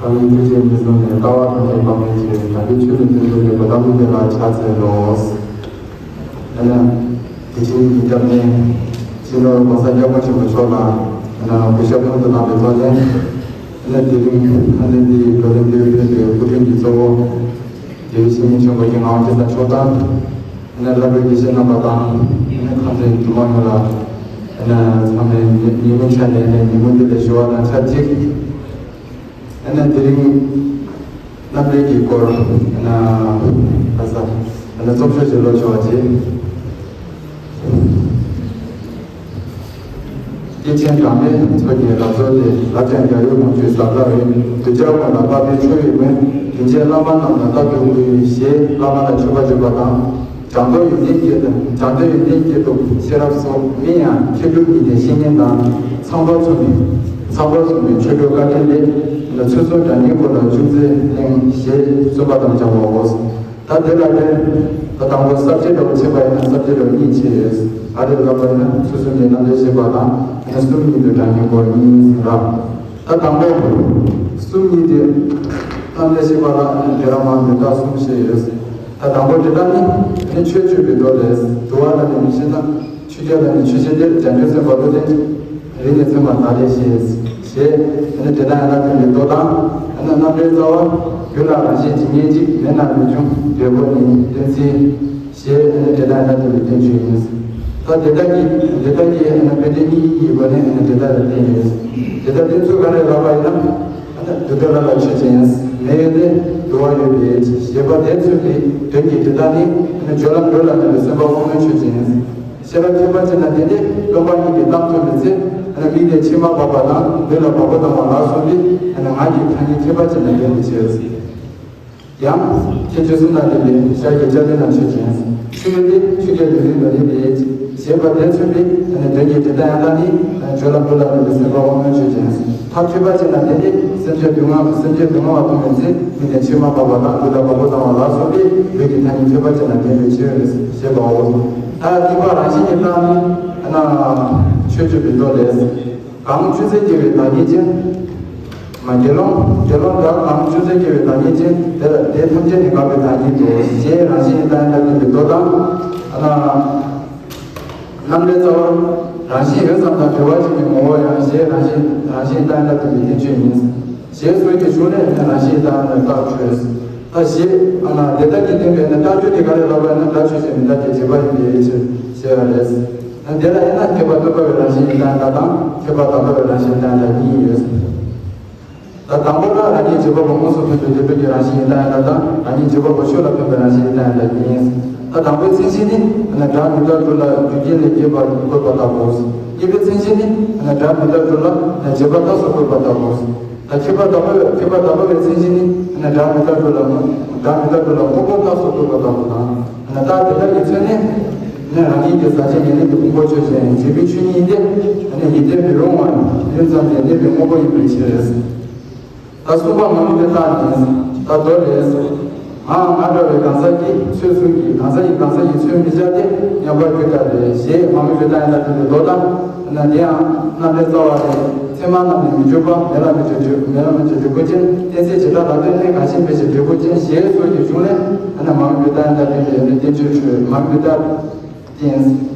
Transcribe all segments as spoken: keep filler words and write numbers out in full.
ཨ་ནི་ཆོས་ཀྱི་མི་གསུམ་ནས་ལྟ་བ་དང་ལྡན་པ་མེད་ཅིང་། ད་ལྟའི་ཆོས་ལ་བརྩོན་འགྲུས་ལེགས་པ་དང་མི་ལྡན་ལ་ཕྱག་འཚལ་ལོ། ཨ་ནི་དེ་བཞིན་གྱི་སྐྱབས་གནས་སྤྱི་ནོར་༸གོང་ས་༸སྐྱབས་མགོན་ཆེན་པོ་མཆོག་ལ་ཨ་ནི་གུས་ཞབས་སྔོན་དུ་བཏང་བའི་ཐོག་ནས། ཨ་ནི་དེ་རིང་ཨ་ནི་འདིའི་བགྲོ་གླེང་འདིའི་ཕེབས་པའི་སྐུ་མགྲོན་གྱི་གཙོ་བོ་དགེ་བའི་བཤེས་གཉེན་ཆེན་པོ་རྒན་ངག་དབང་སྐལ་བཟང་མཆོག་དང་། ཨ་ནི་བླ་སྤྲུལ་དགེ་བཤེས་རྣམ་པ་དང་། ཨ་ནི་ཁམས་ཚན་གྱི་འདུས་མང་ཡོངས་ལ་ཨ་ནི་ཚང་མས་ཉེ་ཉེ་སྔོན་ཆ་ནས་ནས་ཉིན་མོ་འདི་ལ་ཞུ་བ་དང་ཆབས་ཅིག་ཨ་ནི་དེ་རིང་རྣམ་འགྲེལ་གྱི་སྐོར་ཨ་ནི་ཁ་ས་ཨ་ནི་རྩོམ་ཤོག་ཅིག་ཀློག་ཆོག་པ་བྱེད། སྐྱེས་ཆེན་གྲངས་མེད་ཚོ་གཉིས་རབ་རྫོགས་ཏེ། རབ་འབྱམས་རྒྱལ་བའི་དབང་ཕྱུག་ཟབ་ལ་བའི། གདུལ་བྱ་ཀུན་ལ་དཔག་པའི་འཕྲོ་ཡི་མགོན། དེ་འཇིག་བླ་མ་རྣམས་ལ་བདག་གུས་བཀུར། ཞེས་བླ་མ་ལ་མཆོད་པ་བརྗོད་པ་དང་། བྱང་དུ་ཡོན་ཏན་སྐྱེད་དུ། བྱང་དུ་ཡོན་ཏན་སྐྱེད་དུ་ཤེས་རབ་སོགས། མི་ཡང་མཁས་གྲུབ་གཉིས་ལྡན་བཤེས་གཉེན་དང་། ཚངས་པ་མཚུངས་པའི་ཚངས་པ་མཚུངས་པའི་ཆོས་གྲོགས་བཀའ་དྲིན་ལས། ཚུལ་གསུམ་དགྲ་གཉེན་ཀུན་ལ་ཅུང་ཟད་གླེང་། ཞེས་གསུངས་པ་དང་སྦྱར་བའོ། ད་དེ་ལ་བརྟེན། ད་དང་པོ་ས་བཅད་འདྲ་བོ་ཕྱེ་བ་ཡིན་ན་ས་བཅད་འདྲ་བོ་གཉིས་ཕྱེ་ཡོད། ཨ་རེ་ལབ་པ་ཡིན་ན་ཚུལ་གསུམ་གྱི་རྣམ་འགྲེལ་བཤད་པ་དང་། ཨ་ནི་གསུམ་གཉིས་དུ་དྲང་ངེས་སྐོར་གཉིས་ར། ད་དང་པོ་གསུམ་གཉིས་དེ་རྣམ་འགྲེལ་བཤད་པ་ལ་ཨ་ནི་དེ་རང་མ་མི་རྟག་གསུམ་བཤད་ཡོད། ད་དང་པོ་དེ་དག་ནི་ཨ་ནི་ཆོས་སྤྱོད་པའི་མདོ་ལས། དུ་བ་ལ་ནི་མི་ཤེས་ན། ཆོས་རྒྱལ་ལ་ནི་ཆོས་ཤེས་ཏེ། བྱང་ཆུབ་སེམས་དཔའ་བློ་ལྡན་རིགས་ནི་མཚན་མ་དག་ལས་ཤེས། ཞེས་ཨ་ནི་དེ་དག་ཡང་དག་བསྟན་པའི་མདོ་དང་། ཨ་ནི་རྣམ་འགྲེལ་རྩ་བ། རྒྱུ་ལ་རང་བཞིན་ཇི་སྙེད་ཅིག། མེད་ན་མི་འབྱུང་འབྲས་བུ་ནི། གཏན་ཚིགས། ཞེས་ཨ་ནི་དེ་དག་ཡང་དག་བསྟན་པའི་བསྟན་བཅོས་ཡིན། ད་དེ་དག་གི་དེ་དག་གི་ཨ་ནི་དཔེ་དེ་གཉིས་ཀྱི་སྒོ་ནས་ཨ་ནི་དེ་དག་ལ་བསྟན་ཡོད། དེ་དག་བསྟན་ཚུལ་ག་རེ་ལབ་པ་ཡིན་ན། ཨ་ནི་འདུ་འབྲས་ལ་ལ་ཆོས་ཅན། མེ་ཡོད་དེ་དུ་བ་ཡོད་པའི་ཞེས་པ་དེ་མཚོན་པའི་དོན་གྱི་དེ་དག་ནི་ཨ་ནི་སྦྱོར་ལམ་འགྲོ་ལ་ནི་སེམས་པ་དབང་མོའི་ཆོས་ཅན། ཤེས་རབ་ཁྱད་པར་ཅན་ལ་བརྟེན་ཏེ་སྟོང་པ་ཉིད་ཀྱི་གཏམ་ཐོས་པའི་ཚེ། ཨ་ནི་མིག་ནས་མཆི་མ་འབབ་པ་དང་ལུས་ལ་བ་སྤུ་ལྡང་བ་ལ་སོགས་པའི་ཨ་ནི་ངག་གི་ཐ་སྙད་ཁྱད་པར་ཅན་ལ་ལྡན་པའི་ཕྱིར། ཡང་ཁྱད་ཆོས་གསུམ་དང་ལྡན་པའི་ཤར་གྱི་སྐྱབས་གནས་ན་ཆོས་ཅན། ཆོས་ཡོད་དེ་ཆོས་རྒྱལ་ལུས་ལྡན་འདོད་ལྡན་ལས། ཞེས་པ་དེ་མཚོན་པའི་ཨ་ནི་དོན་གྱི་དེ་དག་ཡང་དག་ནི་ཨ་ནི་སྦྱོར་ལམ་འགྲོ་ལ་ནི་སེམས་པ་དབང་མོའི་ཆོས་ཅན། ཐབས་ཁྱད་པར་ཅན་ལ་བརྟེན་ཏེ་སེམས་ཅན་སྡུག་བསྔལ་སེམས་ཅན་སྡུག་བསྔལ་བ་མཐོང་བའི་ཚེ་མིག་ནས་མཆི་མ་འབབ་པ་དང་ལུས་ལ་བ་སྤུ་ལྡང་བ་ལ་སོགས་པའི་ལུས་ཀྱི་ཐ་སྙད་ཁྱད་པར་ཅན་ལ་ལྡན་པའི་ཕྱིར། ཞེས་པའོ། ད་སྡིག་པ་རང་བཞིན་གྱིས་བཏང་ནི་ཨ་ནི་ཆོས་སྤྱོད་པའི་མདོ་ལས། གང་ཅུང་ཟད་སྐྱེ་བའི་བདག་ཉིད་ཅན། མ་དགེ་སློང་དགེ་སློང་དག་གང་ཅུང་ཟད་སྐྱེ་བའི་བདག་ཉིད་ཅན། དེ་ལ་དེ་ཐམས་ཅད་ནི་འགགས་པའི་བདག་ཉིད་དོ། ཞེས་རང་བཞིན་གྱིས་བཏང་ཡང་དག་བསྟན་པའི་མདོ་དང་། ཨ་ནི། རྣམ་འགྲེལ་རྩ་བ། རང་བཞིན་འོད་ཙམ་དང་བྲལ་བར་བྱེད་པའི་ངོ་བོ་ཡང་ཞེས་རང་བཞིན་རང་བཞིན་བཏང་ཡང་དག་བསྟན་པའི་བསྟན་བཅོས་ཡིན། ཞེས་སོགས་ཀྱི་གཞུང་ལས་ནི་རང་བཞིན་བཏང་ཡང་དག་བརྟགས་ཆོས། ད་ཞེས་ཨ་ནི་དེ་དག་གིས་བསྟན་པའི་ནི་བརྟགས་ཆོས་དེ་ག་རེ་ལབ་པ་ཡིན་ན་བརྟགས་ཆོས་ཅན་མི་རྟག་སྟེ་བྱས་པ་ཡིན་པའི་ཕྱིར་ཞེས་པ་རེད། དེ་ལ་དབྱེ་ན་ཁྱད་པར་རྟོག་པ་བའི་རང་བཞིན་གྱིས་བཏང་ཡང་དག་དང་ཁྱད་པར་དག་པ་བའི་རང་བཞིན་གྱིས་བཏང་ཡང་དག་གཉིས་ཡོད། ད་དང་པོ་ལ་རང་ཉིད་བྱེད་པ་པོ་དངོས་སུ་ཕན་ཚུན་འབྲེལ་འདོད་ཀྱི་རང་བཞིན་གྱིས་བཏང་ཡང་དག་དང་རང་ཉིད་བྱེད་པ་པོ་ཆོས་ལ་ཕན་པའི་རང་བཞིན་གྱིས་བཏང་ཡང་དག་གཉིས། ད་དང་པོའི་མཚན་གཞི་ནི་སྒྲ་མི་རྟག་དྲུག་ལ་རྒྱུ་རྐྱེན་ལས་སྐྱེས་པ་བཀོད་པ་ལྟ་བུ། གཉིས་པའི་མཚན་གཞི་ནི་སྒྲ་མི་རྟག་དྲུག་ལ་བྱེད་པ་རྟགས་སུ་བཀོད་པ་ལྟ་བུ། ད་ཁྱད་པར་དག་པ་བའི་ཁྱད་པར་དག་པ་བའི་མཚན་གཞི་ནི་སྒྲ་མི་རྟག་དྲུག་ལ་སྒྲ་མི་རྟག་དྲུག་ལ་དངོས་པོ་རྟགས་སུ་བཀོད་པ་ལྟ་བུ་དང་། རྟགས་དེ་དག་གི་མཚོན་ནི་ནི་རང་ཉིད་ཀྱི་ཟག་བཅས་ངེས་ལེགས་ཀྱི་ཕུང་པོ་ཆོས་ཅན་བྱེད་པའི་ཆོས་ཉིད་དེ་ནི་ཡིད་བརྟན་མི་རུང་བར་ཡུད་ཙམ་ལས་གནས་པའི་དངོས་པོ་ཡིན་པའི་ཕྱིར། ད་གསུམ་པ་མ་དམིགས་པའི་རྟགས་ནི། ད་མདོ་ལས། ང་ང་འདྲ་བའི་གང་ཟག་གི་ཚོད་བཟུང་གིས་གང་ཟག་ཡིན་གང་ཟག་ཡིན་ཚོད་མི་བྱ་སྟེ་མཉམ་པར་གྱུར་པ་ལས། ཞེས་མ་དམིགས་པའི་རྟགས་ཡང་དག་བསྟན་པའི་མདོ་དང་། ན་དེ་ཡང་རྣམ་འགྲེལ་རྩ་བ་ལས། མཚན་མ་རྣམས་ནི་མི་འཇུག་པ། མེ་ལ་མི་འཇུག་འབྲས། མེ་ལ་མི་འཇུག་འབྲས་བུ་ཅན། གཏན་ཚིགས་ཇི་ལྟར་ལ་ལྟོས་ནས་གང་ཞིག་འབད་ཞིང་འབྲས་བུ་ཅན། ཞེས་སོགས་ཀྱི་གཞུང་ལས་ཨ་ནི་མ་དམིགས་པའི་རྟགས་ཡང་དག་བསྟན་པའི་ཨ་ནི་བསྟན་བཅོས་ཁྲོད་མ་དམིགས་པའི་རྟགས། ཅན།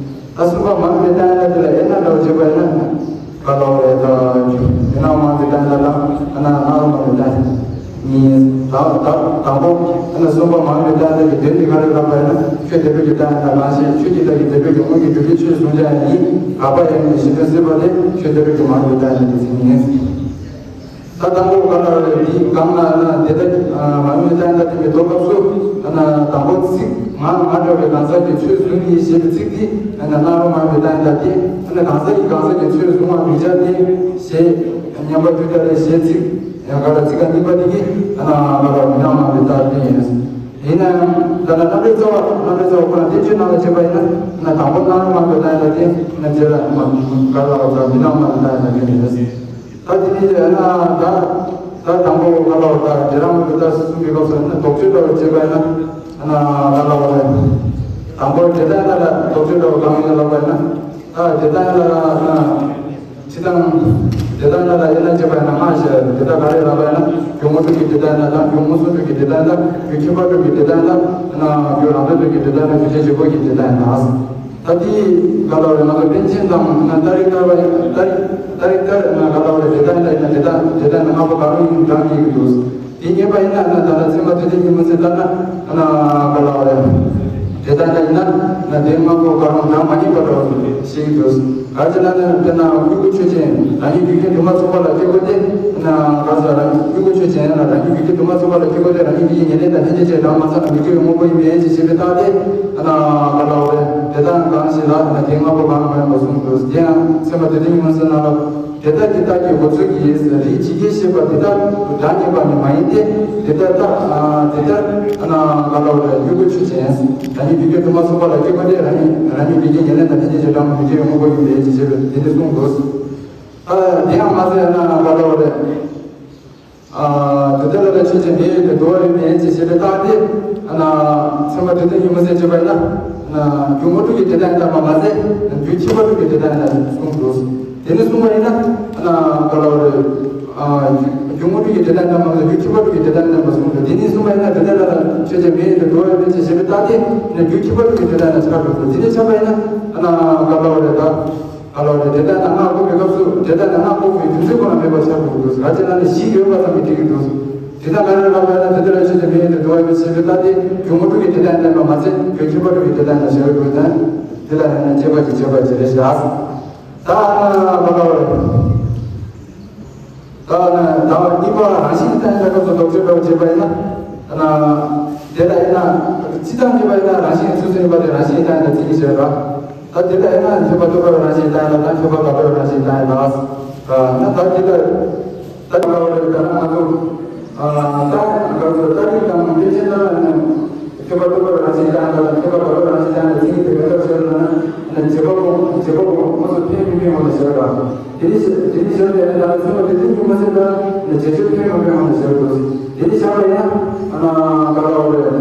ད་གསུམ་པ་མ་དམིགས་པའི་རྟགས་ཡང་དག་དེ་ལ་དབྱེ་ན་འདྲ་བོ་བྱེད་པ་ཡིན་ན། ག་ལ་བ་རེད་ད། མི་སྣང་མ་དམིགས་པའི་རྟགས་ཡང་དག་དང་ཨ་ནི་སྣང་རུང་མ་དམིགས་པའི་རྟགས་ཡང་དག་གཉིས། ད་ད་དང་པོ་ཨ་ནི་གསུམ་པ་མ་དམིགས་པའི་རྟགས་ཡང་དག་གི་དོན་དེ་ག་རེ་ལབ་པ་ཡིན་ན། ཆོས་འདས་པའི་གི་རྟགས་ཡང་དག་གང་ཞིག་ཆོས་ཀྱི་བདག་གི་འདས་པའི་གི་སྔོན་གྱི་འགྲུབ་པའི་ཆོས་གསུངས་བྱ་ཡང་ཡིན། དགག་པ་ཡང་ཡིན་ཞེས་དོན་སྲིད་པ་དེ་ཆོས་འདས་པའི་གི་མ་དམིགས་པའི་རྟགས་ཡང་དག་གི་མཚན་ཉིད་ཡིན། ད་དང་པོ་ག་ལ་རེད་འདི་གང་ན་ན་དེ་ལྟ་མ་དམིགས་རྟགས་ཡང་དག་བསྟན་པའི་མདོ་སྐབས་སུ་ན་དང་པོ་ཚིག་ང་ང་འདྲ་བའི་གང་ཟག་གི་ཚོད་བཟུང་གིས་ཞེས་པའི་ཚིག་འདི་ན་སྣང་རུང་མ་དམིགས་པའི་རྟགས་ཡང་དག་སྟེ། ན་གང་ཟག་གིས་གང་ཟག་གི་ཚོད་བཟུང་བར་མི་བྱ་སྟེ་ཞེས་མཉམ་པར་གྱུར་པ་ལས་ཞེས་ཚིག་ཡང་ག་ལ་ཚིག་ག་གཉིས་པ་འདི་གིས་ན་ག་ལ་མི་སྣང་མ་དམིགས་རྟགས་བསྟན་ཡིན། ཡིན་ན་ཡང་ད་ལ་རྣམ་འགྲེལ་རྩ་བ་རྣམ་འགྲེལ་རྩ་བ་ཁོ་ན་བསྟན་བཅོས་ནང་ལ་བྱས་པ་ཡིན་ན་ན་དང་པོ་སྣང་རུང་མ་དམིགས་པའི་རྟགས་ཡང་དག་སྟེ་ན་རྗེས་ལ་མ་ག་ལ་བ་ཚ་མི་སྣང་མ་དམིགས་རྟགས་ཡང་དག་སྟེ་ཡིན། ད་དེ་ནས་ན་ད་ད་དང་པོ་ག་ལ་བ་ད་རྗེ་རང་མི་ད་གསུམ་པའི་སྐབས་སུ་ན་དོགས་གཅོད་འདྲ་བོ་བྱས་པ་ཡིན་ན་ན་ག་ལ་བ་རེད། དང་པོ་དེ་ལྟར་ན་ལ་དོགས་གཅོད་འདྲ་བོ་གང་ཡིན་ལབ་པ་ཡིན་ན། ད་དེ་ལྟར་ན་ལ་ན་ཕྱི་དང་ དེ་ལྟར་ན་ལ་ཡིན་ན་བྱེད་པ་ཡིན་ན་སྔ་ཞེས་དེ་ལྟར་ག་རེ་ལབ་པ་ཡིན་ན། རྒྱུ་དངོས་གྲུབ་ཀྱི་དེ་ལྟར་ན་དང་། རྒྱུ་དངོས་སུ་གྲུབ་ཀྱི་དེ་ལྟར་ན། རྒྱུ་ཁྱད་པར་གྲུབ་ཀྱི་དེ་ལྟར་ན། རྒྱུ་རང་དོན་གྲུབ་ཀྱི་དེ་ལྟར་ན། རྒྱུ་ཆོས་གཞི་པོ་གི་དེ་ལྟར་ན། ད་དེའི་ག་ལ་བ་རེད། ང་ཚོ་པཎ་ཆེན་དང་ན་ཏཱ་རིག་ཏར་བ་ཡིན། ཏཱ་རིག་ཏཱ་རིག་ཏར་ན་ག་ལ་བ་རེད། དེ་ལྟར་ན་ཡིན་ན་དེ་ལྟར་དེ་ལྟར་ན་ལྔ་པོ་ག་རུ་ཡིན་གྲངས་ཀྱི་འདུག་དེ་ངེས་པ་ཡིན་ན་ན་ད་ལྟ་ཚད་མ་དེ་དེ་ཉིད་མ་ཟད་ལྟར་ན་ན་ག་ལ་བ་རེད། དེ་ལྟར་ན་ཡིན་ན་ན་དེ་ལྔ་པོ་ག་རུ་གྲངས་མ་ངེས་པ་འདྲ་བོ་ཞིག་འདུག་ག་ཅི་ལ་ནི་དཔེར་ན་དབུས་པོ་ཆོས་ཅན། རང་ཉིད་རྒྱུ་རྐྱེན་དུ་མ་ཚུགས་པ་ལ་སྐྱེ་དགོས་ཏེ། ན་ག་ཟེར་རང་དབུས་པོ་ཆོས་ཅན་ལ་རང་ཉིད་རྒྱུ་རྐྱེན་དུ་མ་ཚུགས་པ་ལ་སྐྱེ་དགོས་ཏེ། རང་ཉིད་ཀྱི་ཉེར་ལེན་དང་ལྷན་ཅིག་བྱས་གྲངས་མ་ཚང་ན་མི་སྐྱེ་བའི་དངོས་པོ་ཡིན་པའི་ཕྱིར་ཞེས་པའི་རྟགས་དེ། ན་ག་ལ་བ་རེད། དེ་ལྟར་གང་ཞིག་ལ་ན་དེ་ལྔ་པོ་གང་མ་ཡིན་པར་གསུངས་འདུག་དེ་ཡང་ཚད་མ་དེ་དེ་ཉིད་མ་ཟད་ན་ལ། དེ་ལྟར་གྱི་རྟགས་ཀྱི་འགོ་ཚུལ་གྱིས་རིགས་ཇི་སྐད་བཤད་པ་འདི་ལྟར་དུ་གྲངས་ངེས་པ་ནི་མ་ཡིན་ཏེ། དེ་ལྟར་རྟགས་དེ་ལྟར་ན་ག་ལ་བ་རེད། དབུས་པོ་ཆོས་ཅན། རང་ཉིད་རྒྱུ་རྐྱེན་དུ་མ་ཚུགས་པ་ལ་སྐྱེ་དགོས་ཏེ། རང་ཉིད་རང་ཉིད་རྒྱུ་རྐྱེན་ཉེར་ལེན་དང་ལྷན་ཅིག་བྱས་གྲངས་མི་སྐྱེ་བའི་དངོས་པོ་ཡིན་པའི་ཕྱིར་ཞེས་པའི་དེ་ནི་གསུངས་འདུག་ཨ་དེ་ཡང་མ་ཟད་ན་ག་ལ་བ་རེད། ཨ་དེ་ལྟར་ལ་ལ་ཆོས་ཅན། དེ་ཡོད་དེ་འགྲོ་བ་ཡོད་མེད་ཅེས་བཤད་པའི་རྟགས་དེ། ཨ་ན་ཚད་མ་དེ་དེ་ཉིད་མ་ཟད་བྱས་པ་ཡིན་ན། ཨ་ན་རྒྱུ་དངོས་གྲུབ་ཀྱི་དེ་ལྟར་ཡིན་པ་མ་ཟད་རྒྱུ་ཁྱད་པར་གྲུབ་ཀྱི་དེ་ལྟར་ཡིན་པ་གསུངས་འདུག་དེ་ནི་གསུངས་པ་ཡིན་ན། ཨ་ན་ག་ལ་བ་རེད། ཨ་རྒྱུ་དངོས་གྲུབ་ཀྱི་དེ་ལྟར་ཡིན་པ་མ་ཟད་རྒྱུ་ཁྱད་པར་གྲུབ་ཀྱི་དེ་ལྟར་ཡིན་པ་གསུངས་འདུག་དེ་ནི་གསུངས་པ་ཡིན་ན་དེ་ལྟར་ལ་ལ་ཆོས་ཅན། དེ་ཡོད་དེ་འགྲོ་བ་ཡོད་མེད་ཅེས་བཤད་པའི་རྟགས་དེ་ནི་རྒྱུ་ཁྱད་པར་གྲུབ་ཀྱི་དེ་ལྟར་ཡིན་པ་ཆགས་འགྲོ་འདུག་དེ་ནི་ཆགས་པ་ཡིན་ན། ཨ་ན་ག་ལ་བ་རེད། ད། ག་ལ་བ་རེད། དེ་ལྟར་ན་སྔགས་དགོས་པའི་སྐབས་སུ། དེ་ལྟར་ན་སྔགས་དགོས་པའི་རྒྱུ་མཚན་ཁོ་ན་མེད་པར་ཆགས་འགྲོ་གི་འདུག་ག་ཅི་ལ་ནི་གཞི་ཡོད་པ་ཙམ་གྱིས་འགྲིག་གི་འདུག་དེ་ལྟར་ག་རེ་ལབ་པ་ཡིན་ན། དེ་ལྟར་ཆོས་ཅན། དེ་ཡོད་དེ་འགྲོ་བ་ཡོད་མེད་ཅེས་བཤད་པའི་རྟགས་དེ་རྒྱུ་དངོས་གྲུབ་ཀྱི་དེ་ལྟར་ཡིན་པ་མ་ཟད་རྒྱུ་ཁྱད་པར་གྲུབ་ཀྱི་དེ་ལྟར་ཡིན་པ་ཞེས་པའི་སྒོ་ནས་དེ་ལ་ནི་དཔྱད་པ་གྱིས་དཔྱད་པ་ཅི་རེད་བཞག་ད་ན་ག་ལ་བ་རེད། ད་ནི་ད་གཉིས་པ་རང་བཞིན་ལྟ་ཡིན་པའི་སྐབས་སུ་དོགས་གཅོད་འདྲ་བོ་བྱེད་པ་ཡིན་ན། ན་དེ་ལ་ཡིན་ན་སྤྱི་བཏང་བྱེད་པ་ཡིན་ན་རང་བཞིན་ཚུལ་གསུམ་ཡིན་པ་དེ་རང་བཞིན་ལྟ་ཡིན་ལ་བརྩི་གི་བྱེད་པ། ད་དེ་ལ་ཡིན་ན་མཁྱེན་པ་རྟོགས་པའི་རང་བཞིན་ལྟ་ཡིན་ལ་དང་། མཁྱེན་པ་དགག་པའི་རང་བཞིན་ལྟ་ཡིན་ལ། ན་ད་དེ་ལ་ད་ག་བ་རེད། ད་ན་ང་ཚོ་ད་ག་ཚོ་ཏཱ་རིག་དང་པཎ་ཆེན་ལ་ནི། མཁྱེན་པ་རྟོགས་པའི་རང་བཞིན་ལྟ་ཡིན་ལ་དང་། མཁྱེན་པ་དགག་པའི་རང་བཞིན་ལྟ་ཡིན་ལ་བརྩི་གི་དེ་ག་ལྟར་བྱེད་ལ་ན། བྱེད་པ་པོ་བྱེད་པ་པོ་ང་ཚོ་ཕན་མི་ཕན་ངོ་ནས་བྱེད་པ། དེ་ནི་བྱ་དེ་ནི་བྱ་བའི་ལམ་ཚུལ་དེ་ནི་ཉུང་མ་ཟད་ན་ནི་བྱེད་ཆོས་ཕན་མ་ཕན་ངོ་ནས་བྱེད་པ། དེ་ནི་བྱ་བ་ཡིན་ན་ཨ་ན་ག་ལ་བ་རེད།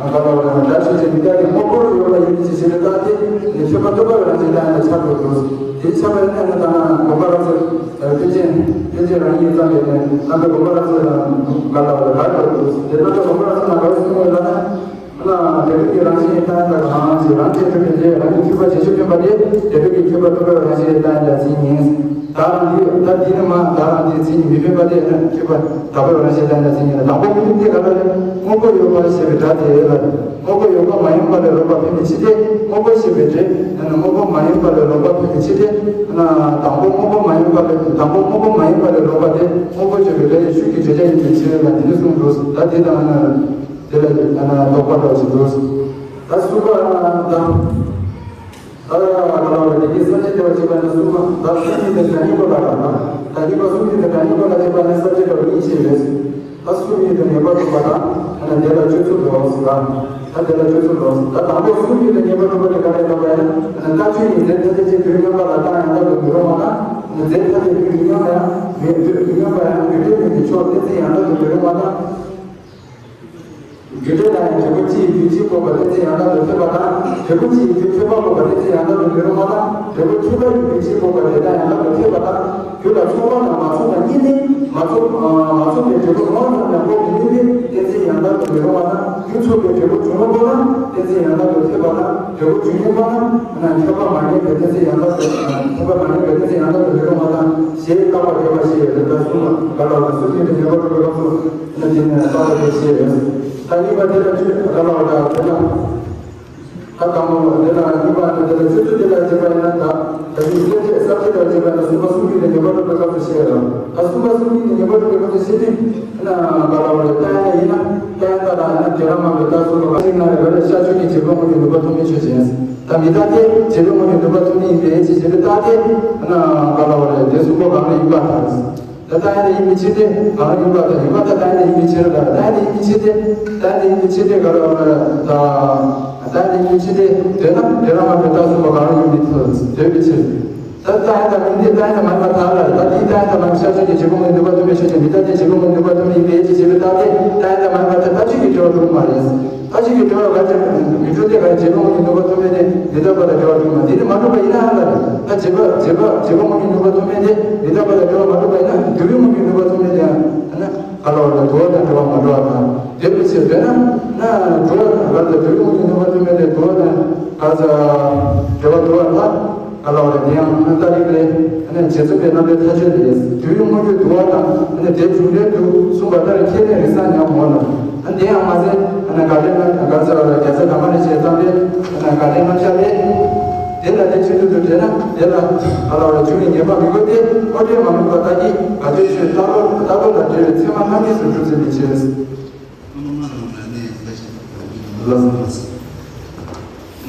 ག་ལ་བ་རེད། བདག་ཆོས་ཅན། མི་རྟག་སྟེ་དངོས་པོར་ཡོད་པ་ཡིན་གྱི་ཞེས་པའི་རྟགས་དེ་ནི་མཁྱེན་པ་རྟོགས་པའི་རང་བཞིན་ལྟ་ཡིན་ལ་ཆགས་འགྲོ་འདུག་དེ་ཆགས་པ་ཡིན་ན་ནི་ད་ན་དགོངས་པ་རབ་གསལ་པཎ་ཆེན་པཎ་ཆེན་རང་ཉིད་ཙམ་ཡོད་ནས་རྣམ་པའི་དགོངས་པ་རབ་གསལ་ལ་ག་ལ་བ་རེད། ག་འགྲོ་འདུག་དེ་རྣམ་པའི་དགོངས་པ་རབ་གསལ་ན་ག་རེ་གསུངས་ཡོད་ལ་ན། ན་དེ་རིགས་ཀྱི་རང་བཞིན་ལྟ་ཡིན་པ་གང་ཞིག་རང་བཞིན་གྲུབ་པའི་རྗེས་རང་གི་ཐུབ་པ་བྱེད་ཆོས་ཕན་པ་དེ་དེ་རིགས་ཀྱི་མཁྱེན་པ་རྟོགས་པའི་རང་བཞིན་ལྟ་ཡིན་ལ་མཚན་ཉིད། ད་རང་འདི་ད་འདི་ནི་མ་ད་རང་འདི་མཚན་ཉིད་མི་ཕན་པ་དེ་ནི་མཁྱེན་པ་དགག་པའི་རང་བཞིན་ལྟ་ཡིན་ལ་མཚན་ཉིད་ལ། དང་པོ་མི་འདུག་དེ་ག་ལ་ལས་དངོས་པོ་ཡོད་པ་ཞེས་པའི་སྒྲ་དེ་ལ་དངོས་པོ་ཡོད་པ་མ་ཡིན་པ་ལས་ལོག་པ་འཕེན་པའི་ཕྱིར་ཏེ། དངོས་པོ་ཞེས་པའི་སྒྲས་ནི་དངོས་པོ་མ་ཡིན་པ་ལས་ལོག་པ་འཕེན་པའི་ཕྱིར་ཏེ། དང་པོ་དངོས་པོ་མ་ཡིན་པ་ལས་དང་པོ་དངོས་པོ་མ་ཡིན་པ་ལས་ལོག་པ་དེ་དངོས་པོ་བརྗོད་པའི་སྒྲ་ཡི་ཤུགས་ཀྱི་བརྗོད་བྱ་ཡིན་པའི་ཕྱིར་ལ་འདི་ནི་གསུངས་འདུག་ད་དེ་དང་ནི། དེ་ལ་ཡང་ན་དོགས་པ་འདྲ་ཞིག་འདུག་ད་གསུམ་པ་དང་། ད་ག་ལ་བ་རེད། དེ་གའི་གསལ་བྱེད་འདྲ་བ་བྱེད་པ་ནི་གསུམ་པ། ད་གསུམ་ཉིད་དེ་ག་ཉིད་པོ་ལ་རག་ན། ད་གཉིས་པ་གསུམ་ཉིད་དེ་ག་ཉིད་པོ་ལ་བྱེད་པ་ནི་གསལ་བྱེད་འདྲ་བ་གཉིས་ཤིག་རེད། ད་གསུམ་ཉིད་དེ་ངེས་པར་གྲུབ་པ་དང་། ཡང་ན་དེ་ལ་དཔྱོད་ཚུལ་འདྲ་བ་ཟེར་ན། ད་དེ་ལ་དཔྱོད་ཚུལ་འདྲ་བ་ཟེར། ད་དང་པོ་གསུམ་ཉིད་དེ་ངེས་པར་གྲུབ་པ་དེ་ག་རེ་ལབ་པ་ཡིན་ན། རྟགས་ཆོས་ཉིད་རྫས་ཐ་དད་ཅན་དུས་མངོན་པ་ལ་རྟགས་ཡང་དག་ཏུ་མི་རུང་བ་དང་། རྫས་ཐ་དད་དུས་མི་མངོན་པ་ཡང་མི་མི་མངོན་པ་ཡང་རྒྱུ་འབྲས་མིན་པའི་ཕྱོགས་གཏན་ཚིགས་ཡང་དག་ཏུ་མི་རུང་བ་དང་། རྒྱུ་འབྲས་ལ་ཡང་འབྲས་བུ་སྤྱི་ཡི་རྒྱུ་གཅིག་དགོས་པ་གཏན་ཚིགས་ཡང་དག་ཏུ་འཐད་པ་དང་། འབྲས་བུ་སྤྱི་ཡི་རྒྱུ་ཁྱད་པར་དགོས་པ་གཏན་ཚིགས་ཡང་དག་ཏུ་མི་རུང་བ་དང་། འབྲས་བུ་ཁྱད་པར་གྱི་རྒྱུ་སྤྱི་དགོས་པ་དེ་དག་ཡང་དག་ཏུ་འཐད་པ་དང་། རྒྱུ་ལ་ཚོགས་པ་དང་མ་ཚོགས་པ་གཉིས་ནི་མ་ཚོགས་མ་ཚོགས་པའི་འབྲས་བུ་ངོ་བོ་ཙམ་ཡང་དགོས་མི་ནུས་པས་གཏན་ཚིགས་ཡང་དག་ཏུ་མི་རུང་བ་དང་། རྒྱུ་ཚོགས་པའི་འབྲས་བུ་འབྱུང་རུང་པོ་རྣམས་གཏན་ཚིགས་ཡང་དག་ཏུ་འཐད་པ་དང་། འབྲས་བུ་འབྱུང་ཉེས་པོ་རྣམས་ཁྱབ་པ་མ་ངེས་པའི་གཏན་ཚིགས་ཡང་དག་ཏུ་ཁྱབ་པ་མ་ངེས་པའི་གཏན་ཚིགས་ཡང་དག་ཏུ་མི་རུང་བ་དང་ཞེས་བཀག་པ་རྒྱས་པ་ཞེས་རེ་ལྟར་གསུངས་ལ། ག་ལ་བ་གསུམ་ཉིད་དུ་ངེས་པར་གྲུབ་པའི་སྐབས་སུ། ན་དེ་ནས་རྟགས་དེ་ཤེས། ད་གཉིས་པ་དེ་ལ་ཆོས་ག་ལ་བ་དང་དེ་ལ། ད་དང་པོ་དེ་ལ་གཉིས་པ་ནི་དེ་ལ་ཆོས་ཚུལ་དེ་ལ་བྱེད་པ་ཡིན་ན། ད་ད་གིན་གསལ་བྱེད་གསལ་བྱེད་ལ་བྱེད་པ་ཡིན་ན་གསུམ་པ་གསུམ་གཉིས་ནི་ངེས་པར་གྲུབ་པའི་སྐབས་སུ་ཤེས་ཡ་ལ། ད་གསུམ་པ་གསུམ་གཉིས་ནི་ངེས་པར་གྲུབ་པའི་སྐབས་སུ་ཤེས་དུས་ན་ག་ལ་བ་རེད། ད་ཡིན་ན་ཡིན་ན་ད་ཡིན་ད་ལ་ཡིན་ན་དེ་རང་མ་རེད། ད་གསུམ་པ་ག་ཞིག་ན་རེ་བ་རེད། ཤར་ཕྱོགས་ཀྱི་རྗེ་བོ་དངོས་ཀྱི་ནུས་པ་ཐོགས་མེད་ཆོས་ཅན། ད་མི་རྟག་སྟེ་རྗེ་བོ་དངོས་ཀྱི་ནུས་པ་ཐོགས་མེད་ཡིན་པའི་ཕྱིར་ཞེས་པའི་རྟགས་དེ་ན་ག་ལ་བ་རེད། དེ་གསུམ་པོ་གང་རེད། ཡིན་པར་ཐལ། ད་ལྟ་ཡང་ཡིན་པའི་ཕྱིར་ཏེ། གང་ཡིན་པར་ཐལ། ཡིན་པར་ཐལ། ད་ལྟ་ཡིན་པའི་ཕྱིར་ལ། ད་ལྟ་ཡིན་པའི་ཕྱིར་ཏེ། ད་ལྟ་ཡིན་པའི་ཕྱིར་ཏེ། ག་རེ་ལ། ད་ལྟ་ཡིན་པའི་ཕྱིར་ཏེ། དེ་ན་དེ་རང་མ་རེད། ད་གསུམ་པོ་གང་ཡིན་མི་ཐུབ་འདོད་པའི་ཕྱིར། ད་ལྟ་ཡང་དང་མིན་ཏེ། ད་ཡང་དང་མ་ཡིན་པར་ཐལ་ལ། ད་དེའི་ད་ཡང་དང་མ་ཡིན་པ་ཤར་ཕྱོགས་ཀྱི་རྗེ་བོ་དངོས་ནུས་པ་ཐོགས་མེད་ཆོས་ཅན། མི་རྟག་སྟེ་རྗེ་བོ་དངོས་ནུས་པ་ཐོགས་མེད་ཡིན་པའི་ཕྱིར་ཞེས་པའི་རྟགས་དེ། ད་ཡང་དང་མ་ཡིན་པར་ཐལ། ད་ཅིག་གི་འབྲེལ་བ་འགྲོ་གི་མ་རེད། ལྟ་བྱེད་ཀྱི་དྲི་བ་ག་ཅི་མི་འགྲོ་སྟེ། ག་རེ་བྱེད་པ་དངོས་ཀྱི་ནུས་པ་ཐོབ་མེད་དེ་མི་རྟག་པ་དང་བྲལ་བར་གྲུབ་མ། དེ་ནི་མ་གྲུབ་པ་ཡིན་ན་ལ་རེ། ད་བྱེད་པ་བྱེད་པ་བྱེད་པ་དངོས་ཀྱི་ནུས་པ་ཐོབ་མེད་དེ་མི་རྟག་པ་དང་བྲལ་བར་མ་གྲུབ་པ་ཡིན་ན། དུ་བའི་དངོས་ཀྱི་ནུས་པ་ཐོབ་མེད་དེ་ཡང་ན་ག་ལ་བ་ལ་དུ་བ་དང་བྲལ་བར་མ་གྲུབ་པ་དང་། དེ་འདྲ་ཞིག་བྱས་ན་ན་དུ་བ་དང་ག་ལ་དུ་བའི་དངོས་ཀྱི་ནུས་པ་ཐོབ་མེད་དེ་དུ་བ་དང་ག་ས་བྲལ་བར་གྲུབ་པ་ལ། ག་ལ་བ་རེད། དེ་ཡང་ཨ་ནི་ལྟ་རིག་པའི་ཨ་ནི་རྗེ་བཙུན་པའི་རྣམ་པའི་མཐའ་དཔྱོད་ལས། དུ་བའི་དངོས་རྒྱུ་དུ་བ་དང་ཨ་ནི་དེ་རྒྱུ་འབྲས་དུ་གསུངས་པ་ལྟར་ཁས་ལེན་རིགས་གསར་ཉམས་འོང་ལ། ཨ་ནི་དེ་ཡང་མ་ཟད་ཨ་ནི་དགའ་ལྡན་རྣམ་དགའ་ཚལ་བ་རྒྱལ་སྲས་དར་མ་རིན་ཆེན་བསྟན་པའི་ཨ་ནི་དགའ་ལྡན་རྣམ་གཞག་ལས། དེ་ལ་དེ་ཆེད་དུ་དུ་བྲལ་ན་དེ་ལ་ག་ལ་བ་རེད། རྒྱུ་ནི་ངེས་པ་མི་དགོས་ཏེ། དངོས་འབྲས་མ་དམིགས་པ་ལྟ་གྱིས་དགའ་སྟོན་ཆོས་ལྟ་ལོ་ལྟ་ལོ་ལ་འབྲེལ་བའི་ཚད་མ་ལྷང་ངེས་སུ་གྲུབ་ཟིན་པའི་ཕྱིར།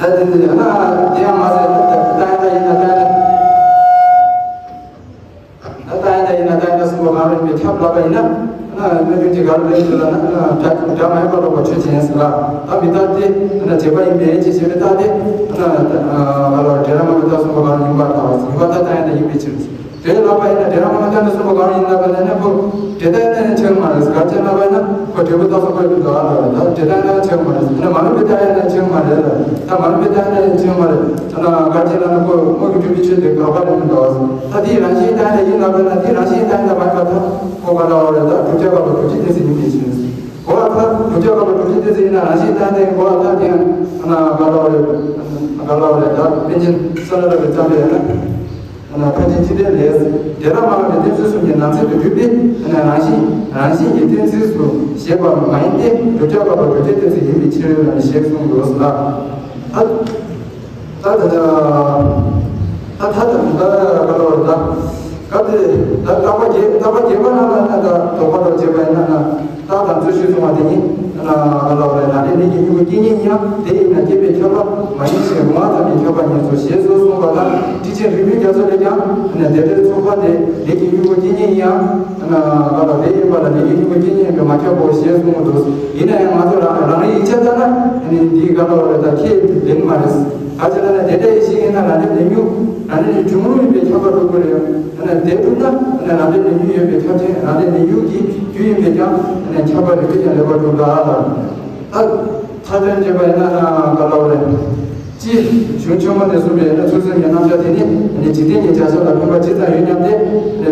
ད་དེ་འདི་ཡང་ན་དེ་ཡང་མ་ཟད་ད་ལྟ་ཡང་ད་ཡིན་ན་ད་ཡང་ད་ད་ལྟ་ཡང་ད་ཡིན་ན་ད་ཡང་ད་གསུམ་པོ་གང་རུང་ཡིན་པས་ཁྱབ་ལབ་པ་ཡིན་ན། ན་སྨོན་འཇུག་གི་གར་ལས་ཚུལ་ལ་ན་ན་སྒྲ་སྒྲ་མ་ཡིན་པ་ལོག་པ་ཆོས་ཅན་ཟེར་ལ། ད་མི་རྟག་སྟེ་ན་བྱས་པ་ཡིན་པས་ཅེས་བྱས་པའི་རྟགས་དེ་ན་ག་ལ་བ་རེད། འབྲས་རང་མ་ཡིན་པ་ལྟ་གསུམ་པོ་གང་རུང་ཡིན་པར་ཐལ་བ་ཟེར། ཡིན་པར་ཐལ། ད་ཡང་ད་ཡིན་པའི་ཕྱིར། དེ་ལབ་པ་ཡིན་ན་འབྲས་རང་མ་ཡིན་པ་ལྟ་གསུམ་པོ་གང་རུང་ཡིན་ལབ་པ་ན་ནི་ཁོ་འབྲས་རྟགས་ཡིན་ན་ཡང་ཆགས་མ་རེད། ག་རེ་ལབ་པ་ཡིན་ན་ཁོ་འབྲས་བུ་རྟགས་གསུམ་པོ་ཡིན་འདུག་ཨ་ལ། ད་འབྲས་རྟགས་ཡིན་ན་ཡང་ཆགས་མ་རེད། ད་མ་ཡིན་པའི་རྟགས་ཡིན་ན་ཡང་ཆགས་མ་རེད་ལ། ད་མ་ཡིན་པའི་རྟགས་ཡིན་ན་ཡང་ཆགས་མ་རེད། ད་ན་ག་རེ་ལབ་ན་ཁོ་དངོས་ཀྱི་སྤྲོས་པའི་ཆོས་དེ་དགག་པ་རེད་མི་འདུག་ཨ། ད་དེའི་རང་བཞིན་རྟགས་ཡིན་ན་ཡིན་ལབ་པ་ན་དེའི་རང་བཞིན་རྟགས་ཡིན་ན་མ་ཡིན་པར་ཐལ། ཁོ་ག་ལ་བ་རེད། ད་བསྒྲུབ་བྱ་དགག་པ་སྒྲུབ་བྱེད་གཏན་ཚིགས་ཡིན་པའི་ཕྱིར། གོ་བ་ལྟར་བསྒྲུབ་བྱ་དགག་པ་སྒྲུབ་བྱེད་གཏན་ཚིགས་ཡིན་ན་རང་བཞིན་རྟགས་ཡིན་ན་གོ་བ་ལྟར་དེ་ཡང་ན་ག་ལ་བ་རེད། ག་ལ་བ་རེད། ད་པཎ་ཆེན་བསོད་ནམས་རབ་རྒྱས་བརྩམས་པའི་ཡང་ན་ཕར་ཕྱིན་ཅི་ལྟར་ལས། འབྲས་རང་མ་ཡིན་པའི་གཏན་ཚིགས་གསུམ་གྱི་ནང་ཚན་དུ་གྱུར་པའི་རང་བཞིན་རང་བཞིན་གྱི་གཏན་ཚིགས་སུ་བཞེད་པ་མ་ཡིན་ཏེ། བསྒྲུབ་བྱ་བཀག་པ་སྒྲུབ་བྱེད་གཏན་ཚིགས་ཡིན་པའི་ཕྱིར་ཞེས་གསུངས་འདུག་ཟེར་ལ། ད་ད་ད་ད་ད་ད་ད་ག་ལ་བ་རེད། ད་ག་དེ་ད་རྟག་པ་བརྒྱད་རྟག་པ་བརྒྱད་པ་ནང་ལ་ན་ད་དོགས་པ་འདྲ་བྱས་པ་ཡིན་ན་ན། རྟགས་དང་རྩོད་གཞི་གསུངས་པ་དེ་ཉིད་ན་ག་ལ་བ་རེད། ནང་པའི་ལས་ཀྱི་དངོས་པོ་དཀྱིལ་སྙིང་ཡིན་ཡང་དེ་ཡིན་ན་སྐྱེས་པས་ཁྱབ་པ་མ་ཡིན་ཞིང་རུང་བ་ཙམ་གྱིས་ཁྱབ་པ་ཉིད་སོ་ཞེས་སོགས་གསུངས་པ་ལྟར། ཊཱིཀ་ཆེན་རིག་པའི་རྒྱ་མཚོ་ལས་ཀྱང་ན་དེ་ལྟར་ཚོགས་པ་དེ་ལས་ཀྱི་དངོས་པོ་དཀྱིལ་སྙིང་ཡིན་ཡང་ན་ག་ལ་དེ་ཡིན་པ་ལ་ལས་ཀྱི་དངོས་པོ་དཀྱིལ་སྙིང་ཡིན་པས་མ་ཁྱབ་བོ་ཞེས་གསུངས་འདུག། ཡིན་ན་ཡང་ང་ཚོ་རང་རང་རེའི་ཡིག་ཆ་ལྟར་ན་ནི་འདི་ག་ལ་བ་རེད། ད་ཁས་ལེན་མ་རེད། ག་ཅི་ལབ་ན་དེ་ལྟའི་ཡེ་ཤེས་ཡིན་ན་རང་འབྲས་ལས་ཉོན་རང་འབྲས་ཀྱི་འབྱུང་རུང་ཡིན་པས་ཁྱབ་པ་སྒྲུབ་དགོས་རེད། ཡང་ན་དེ་སྒྲུབ་ན་ཡང་ན་རང་འབྲས་ལས་ཉོན་ཡོད་པའི་ཁྱབ་ཆེན་རང་འབྲས་ལས་ཉོན་གྱི་རྒྱུ་ཡིན་པས་ཀྱང་ཡང་ན་ཁྱབ་པ་རེད་པས་ཀྱང་ལེགས་པར་གྲུབ་ལ་ལ། ད་མཐའ་དོན་བྱས་པ་ཡིན་ན་ན་ག་ལ་བ་རེད། སྤྱིར་གཞུང་ཆེན་མོ་ནས་གསུངས་པའི་ཡང་ན་ཚུལ་གསུམ་གྱི་རྣམ་གཞག་དེ་ནི་ཡང་ན་འཇིག་རྟེན་གྱི་བྱ་བཞག་ལ་ཕན་པ་ཇི་ཙམ་ཡོད་སྙམ་སྟེ།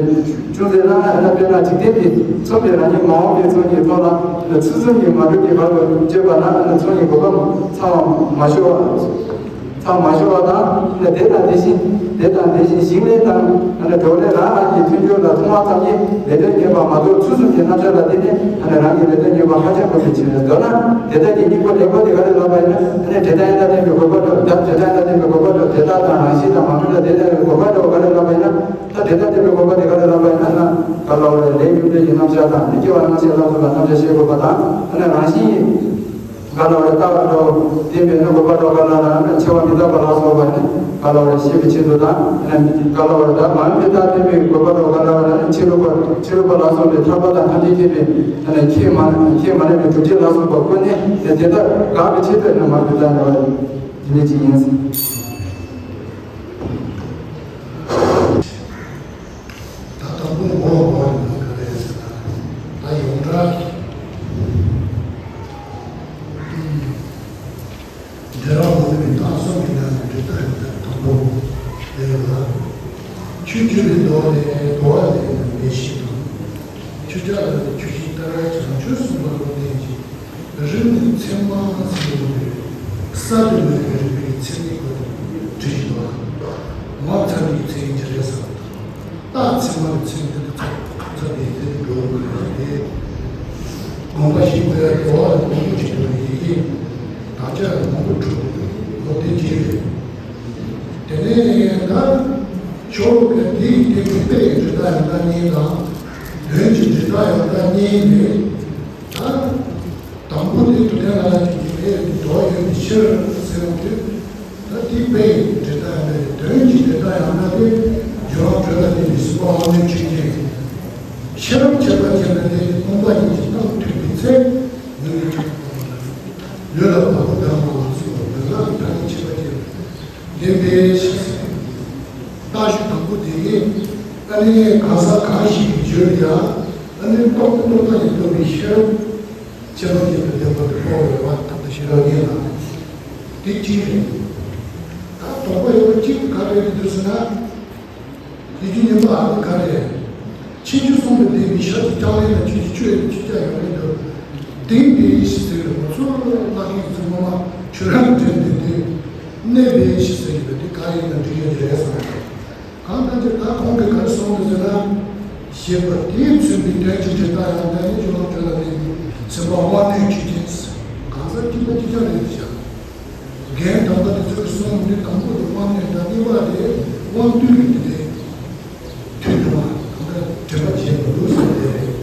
ཅུང་ཟད་ན་ཡང་ན་དཔེར་ན་འཇིག་རྟེན་གྱིས་མཚོན་པའི་རང་ཉིད་མ་འོངས་པའི་ཚོགས་ཀྱི་ཐོག་ལ་ཚུལ་གསུམ་གྱི་མ་གྲུབ་ཀྱི་བར་དུ་སྤྱོད་པ་ན་ཚོགས་གཉིས་གོ་སྐབས་ཚང་བ་མ་ཤོར་བ། ཚང་མ་ཤོར་བ་དང་། དེ་དང་དེ་བཞིན་དེ་དང་དེ་བཞིན་ཞིང་ལས་དང་བགྲོ་གླེང་རང་རང་གི་མཐུན་སྦྱོར་ལ་མཐོང་བ་ཙམ་གྱིས་ལས་དོན་ཉེས་པ་མ་གཏོགས་ཚུལ་གསུམ་གྱི་རྣམ་གཞག་ལ་བརྟེན་ནས་རང་གི་ལས་དོན་ཉེས་པ་ཧ་ཅང་དཀོན་པའི་ཕྱིར། མདོར་ན་དེ་དག་གི་སྙིང་པོ་ལེགས་པོ་དེ་ག་རེ་ལབ་པ་ཡིན་ན། འབྲས་རྟགས་ཡང་དག་བསྟན་པའི་དགོས་པ་འགྲོ། ད་འབྲས་རྟགས་ཡང་དག་བསྟན་པའི་དགོས་པ་འགྲོ། འབྲས་རྟགས་དང་རང་བཞིན་དང་མ་དམིགས་པ་དེ་ལྟ་བུའི་དགོས་པ་འགྲོ་ག་རེ་ལབ་པ་ཡིན་ན། ད་དེ་ལྟར་བསྟན་པའི་དགོས་པ་དེ་ག་རེ་ལབ་པ་ཡིན་ན་ན། ག་ལ་བ་རེད། ལས་ཉོན་སྤྲོས་ཀྱི་རྣམ་གཞག་དང་། སྐྱེ་བ་སྣང་མཆེད་ལ་སོགས་པའི་རྣམ་གཞག་ཤེས་དགོས་པ་དང་། ཨ་ནི་རང་བཞིན་ག་ལ་བ་རེད། རྟག་པ་འགྲོ་བསྟན་པའི་ནི་དགོས་པ་འགྲོ་ག་ལ་ལ་ན་ཆེ་བ་མི་རྟག་པ་ལ་སོགས་པ་ནི་ག་ལ་བ་རེད། ཤེས་པའི་ཆེད་དུ་དང་། ཨ་ནི་ག་ལ་བ་རེད། ད་མ་ཡིན་པའི་རྟགས་བསྟན་པའི་དགོས་པ་འགྲོ་ག་ལ་ལ་ན་ཕྱི་རོལ་པ་ཕྱི་རོལ་པ་ལ་སོགས་པའི་ཐར་པ་དང་ཐམས་ཅད་མཁྱེན་པའི་ཨ་ནི་ཁས་མ་ཁས་མ་ལེན་པའི་སྒྲུབ་བྱེད་ལ་སོགས་པ་ཀུན་ནས་ནི་དེ་ལྟར་དགག་པའི་ཆེད་དུ་ནི་མ་ཡིན་པའི་རྟགས་ནི་བ་རེད། དེ་ནས་ཅི་ཡིན། ད་དང་པོ་ནི་འོ་འོ་ཡིན་ན་ག་རེ་ཟེར་ན། ད་ཡོངས་གྲགས་ཀྱི་འབྲས་རང་མ་ཡིན་པའི་རྟགས་གསུམ་གྱི་ནང་ནས་འབྲས་རྟགས་ཡང་དག་དང་པོ་ཡོད་ལ། ཆོས་སྤྱོད་པའི་མདོ་ལས་དོར་བ་ལས་ནི་མེད་ཞེས་དང་། ཆོས་ཅན་ལ་ནི་ཆོས་ཅན་ལྟར་བྱང་ཆུབ་སེམས་དཔའ་བློ་ལྡན་གྱི། རིགས་ནི་མཚན་མ་ཟེར་བ་དེ་ས་དེ་མེད་པའི་རིགས་པའི་མཚན་ཉིད་ཀྱི་སྒོ་ནས་བྲིས་ཡོད་པ། ངོ་མཚར་བའི་མཚན་ཉིད་ཀྱི་རེད་ཟེར་བ་དང་། རྟགས་མཚན་མ་གི་མཚན་ཉིད་དེ་ཚོ་ཚོ་དེ་དེ་འགྲོ་དགོས་རེད་དེ། དགོངས་པ་བཞེས་དགོས་ཡ་དོ་བ་ལ་དགོངས་པ་བྱེད་དགོས་ཡི་གེ་དག་ཆ་ལ་དགོངས་པ་འཁྲུལ་དགོས་དེ་བྱས་རེད། དེ་ནས་ད་ཆོ་ག་དེའི་སྟེང་གི་དཔེ་ཡི་འབྲས་རྟགས་ཡང་དག་གཉིས་དང་། དོན་གྱི་འབྲས་རྟགས་ཡང་དག་གཉིས་རེད། ད། དང་པོ་དེ་དུ་ལྡན་ལ་ལ་གི་དེ་དོ་ཡོད་པའི་ཕྱིར་ཟེར་བ་དེ། ད་དེ་དཔེ་ཡི་འབྲས་རྟགས་ཡང་དག་དོན་གྱི་འབྲས་རྟགས་ཡང་དག་དེ་རྒྱུ་རང་གྲོལ་ལ་བརྟེན་པའི་སྲིད་པ་དབང་པོའི་ཆོས་ཅན། ཤེས་རབ་ཁྱད་པར་ཅན་ལ་བརྟེན་ནས་སྟོང་པ་ཉིད་ཀྱི་སྟོང་ཐོས་པའི་ཚེ། ལུས་ལ་ཁྱད་པར་ལུས་ལ་བ་སྤུ་ལྡང་བ་ལ་སོགས་པ་ལུས་ངག་གི་ཐ་སྙད་ཁྱད་པར་ཅན་ལྡན་པའི་ཕྱིར་ཟེར། རྟགས་ཤུགས་དང་པོ་དེ་ནི་ཨ་ནི་གང་ཟག་གང་ཞིག་གི་རྒྱུད་ལ་ཡང་ཨ་ནི་རྟོག་པ་རྟོག་པ་ཡིས་རྟོགས་པའི་ཤེས་རབ། ཁྱད་པར་ཅན་དུ་ལྡན་པ་དེ་སྤོང་བའི་བར་ཐག་ ཞེས་པ་ཡིན་ལ། དེ་གཅིག་རེད། ད་དོགས་པ་ཡོད་པ་གཅིག་ག་རེ་རེད་འདུག་ཟེར་ན། ཡིད་ཀྱི་ཉན་པ་ཨ་ནི་ག་རེ་རེད། ཕྱིན་ཅི་སོང་དུ་བསྡད་པའི་ཞབས་ཀྱི་ལྕགས་ལན་ལ་ཆོས་ཀྱི་ཆོས་ཡོད་ཆོས་ཀྱང་ཡོད་རེད་འདུག་དེང་འདི་ཡིན་ཞེས་ཟེར་བའི་ང་ཚོ་བླ་མའི་ཚུལ་ངོ་མ་ཆོས་རང་དྲན་དེ་དེ་གནས་པའི་ཞེས་ཟེར་གྱི་འདུག་དེ་ག་ཡིན་ན་འགྲིག་ཡོད་ཀྱི་རེད་བསམ་གྱི་འདུག་གང་ལྟར་ཅིག་ད་ཁོང་གིས་ག་རེ་གསུངས་འདུག་ཟེར་ན། ཞེས་པ་དེས་མཚོན་པའི་དོན་གྱི་འབྲེལ་ཟླ་ཡང་དེ་ནི་ཆོས་ལམ་དྲོད་ལ་གནས་པའི་སེམས་པ་དབང་རྣོན་ཆོས་ཅན། གང་ཟག་གཅིག་པ་གཅིག་རྐྱང་རེད་ཤག་རྒན་དམ་པ་དེ་ཚོས་གསུངས་འདི་དང་པོ་དེ་དབང་རྣོན་དང་གཉིས་པ་དེ་དབང་རྟུལ་གྱི་དེ་དེ་མཐུན་འགྲོ་བ་གང་ལྟར་དྲན་པ་བྱེད་པ་འདུག་ཟེར་དེ་རེད།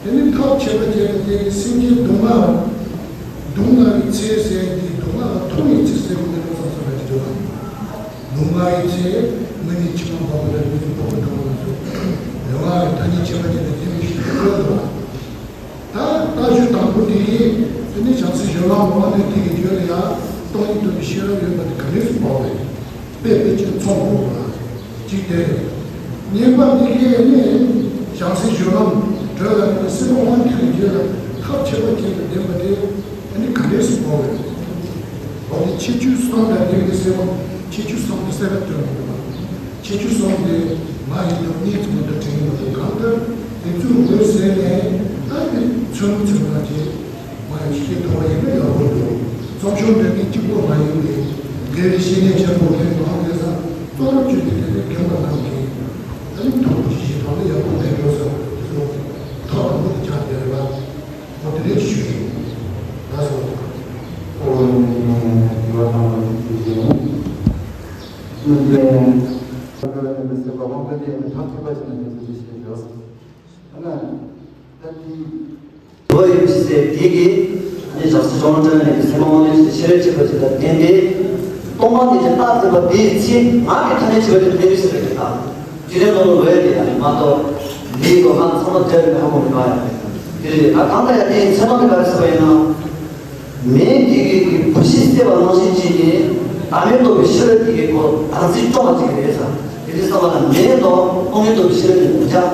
དེ་ནི་ཐབས་ཆད་པ་བྱས་ཏེ་དེ་ནི་སེམས་ཅན་སྡུག་བསྔལ་སྡུག་བསྔལ་གྱི་ཚེ་ཟེར་དེ་སྡུག་བསྔལ་ལ་ཐོག་མའི་ཚེ་ཟེར་བ་དེ་ལ་སོགས་པ་ཅིག་འདུག་ལ། ལུས་ངག་ཡིད་ཚེ་མི་ནི་ཕྱི་མ་འཕགས་པ་དང་མི་ནི་འཕགས་པ་དང་པོ་ལ་སོགས་ལུས་ངག་གི་ཐ་སྙད་ཁྱད་པར་ཅན་དུ་བསྟན་པའི་ཕྱིར་དུ་བཀོད་དོ། ད་ལྟ་ཞུ་དང་པོ་དེ་ཡིས་དེ་ནི་བྱང་སེམས་སྦྱོར་ལམ་དབང་དུ་དེ་གི་རྒྱུད་ལ་ཡང་སྟོང་ཉིད་རྟོགས་པའི་ཤེས་རབ་ཡོད་པ་དེ་ག་ནས་སུ་བབས་པ་རེད། དཔེ་དཔེ་ཅན་ཚོགས་དགོས་པ་གཅིག་དེ་རེད། གཉིས་པ་དེ་གས་ནི་བྱང་སེམས་སྦྱོར་ལམ་དྲོད་ལ་ནི་སེམས་དབང་དེ་གི་རྒྱུད་ལ་ཐབས་ཆད་པ་ཅན་དུ་ལྡན་པ་དེ། ཨ་ནི་ག་འདྲས་སུ་གོ་བས། འོ་དེ་ཁྱད་ཆོས་གསུམ་དང་ལྡན་པའི་སེམས་ཁམས་ཁྱད་ཆོས་གསུམ་དེ་གསལ་བར་སྟོན་དགོས་པ། ཁྱད་ཆོས་གསུམ་དེ་མ་ཡིན་ནོ་གཉིས་ཙམ་དུ་དྲན་གྱི་མ་གཏོགས་གང་ལྟར་དེ་ཚོའི་འོད་ཟེར་ནས་ད་དེ་ཚོན་ཚོན་ལ་བྱེད་མ་ཡང་ཤེས་ཐུབ་པ་ཡིན་ན་ཡག་པོ་འདུག་རྩོམ་ཤོག་འདོན་མཁན་གཅིག་པོ་མ་ཡིན་པའི་འདིར་ཤེས་ནས་ཆེན་པོ་ལྡན་མང་དེ་ས་གཙོ་བོ་བཅོས་ཏེ་དེ་ནས་རྒན་པ་རྣམས་ཀྱིས་ཨ་ནི་ཐུགས་རྗེ་ཆེ་ཐོག་ལ་ཡག་པོ་ལས་འགྲོ་ས་དེ་ཚོ་ཐོག་དང་པོ་དེ་ཆགས་བསྡད་རེད་པ། ཨོ་དེ་འདྲའི་ཞུ་ཞུ། ལགས་སོ། ཨོ་ནི་ནི་ནི་ཡོ་ཐང་ལ་ནི་ཞུ་ཞུ། ནི་ལེ། ཨ་ནི་སེམས་པ་དབང་པོ་དེ་ནི་ཐམས་ཅད་པ་ཞིག་ན་ནི་ཞུ་ཞུ་ཞུ། ཨ་ནི་ད་དེ། ལོ་ཡོད་ཅི་སེ་དེ་གི་ནི་ཞག་སི་ཅོང་ཏྲན་ནི་སེམས་པ་དབང་པོ་དེ་ཤེས་རབ་ཆེ་བ་ཞིག་ལ་བརྟེན་ཏེ། སྟོང་པ་ཉིད་ཀྱི་རྟགས་འཛིན་པ་དེའི་ཚེ་ང་གི་ཐ་སྙད་ཆེ་བ་དེ་བདེན་པའི་ཕྱིར་རེད་ད། དེ་ནས་ནོར་བུ་ལོས་དེ་ཡང་མ་གཏོགས། འདིའི་སྒོ་ཁང་ཚང་མ་འབྲེལ་བའི་ཧ་གོ་མི་འདུག་ཡ། དེ་རེད་ད་གང་ལྟར་ཡང་དེའི་ཚེ་ནོར་དེ་ག་རེ་ཟེར་བ་ཡིན་ན། མེའི་འདི་གི་གི་བུ་ཤི་སེ་བ་ནང་བཞིན་བྱས་ནས་བདག་མེད་རྟོགས་པའི་ཤེས་རབ་དེ་གི་སྒོ་བདག་འཛིན་སྐྱོང་བ་ཅིག་རེད་ས། དེ་རེད་ས་བ་ལ་མེ་དང་སྟོང་ཉིད་རྟོགས་པའི་ཤེས་རབ་དེ་མི་འཇགས།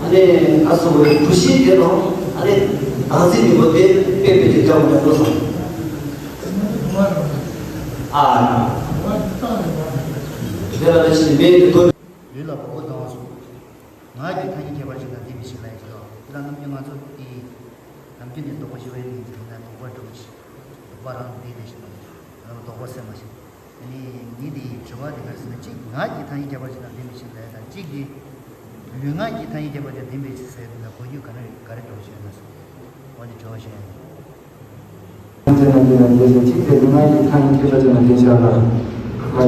ཨ་ནི་ཨ་སོ་བའི་བུ་ཤི་དེ་དང་ཨ་ནི་བདག་འཛིན་གྱི་སྒོ་དེ་དཔེ་དཔེ་དེ་འཇགས་མི་འཇགས་འགྲོ་ས། ཨ། དེ་ལ་ལ་ཕྱིན་མེ་དེ་དོར། ལུས་ལ་གོ་བ་བཏང་བ་སོགས། ངག་གི་ཐ་སྙད་ཁྱད་པར་ཅན་དང་ལྡན་པའི་ཕྱིར་ལ་ཡང་ཞེས་དང་། དེ་ལ་ནམ་རྒྱུན་ང་ཚོ་དེ་ནམ་རྒྱུན་ནས་དོགས་པ་ཞི་བའི་གླིང་དུ་ཡིན་ན་དོགས་པ་སྒྲུབ་ཅིང་དོགས་པ་རང་ལ་འདས་ནས་ཞེས་དང་། དོགས་པ་སེལ་མ་ཞེས། ཨ་ནི་ངས་དེའི་དྲི་བ་དེ་ག་རེ་ཟེར་ན་གཅིག་ངག་གི་ཐ་སྙད་ཁྱད་པར་ཅན་དང་ལྡན་པའི་ཕྱིར་ལ་ཡང་དང་གཅིག་དེ་ལུས་ངག་གི་ཐ་སྙད་ཁྱད་པར་ཅན་ལྡན་པའི་ཕྱིར་ཟེར་དེ་ལ་གོ་རྒྱུ་ག་རེ་ག་རེ་འགྲོ་ཞེས་ན་སོ། འོ་དེ་དྲི་བ་ཞིག་ཡིན། ཅན་ལ་དེ་ལ་དེ་ཚེ་གཅིག་དེ་ལུས་ངག་གི་ཐ་སྙད་ཁྱད་པར་ཅན་ལ་དེ་ཤར་ལ།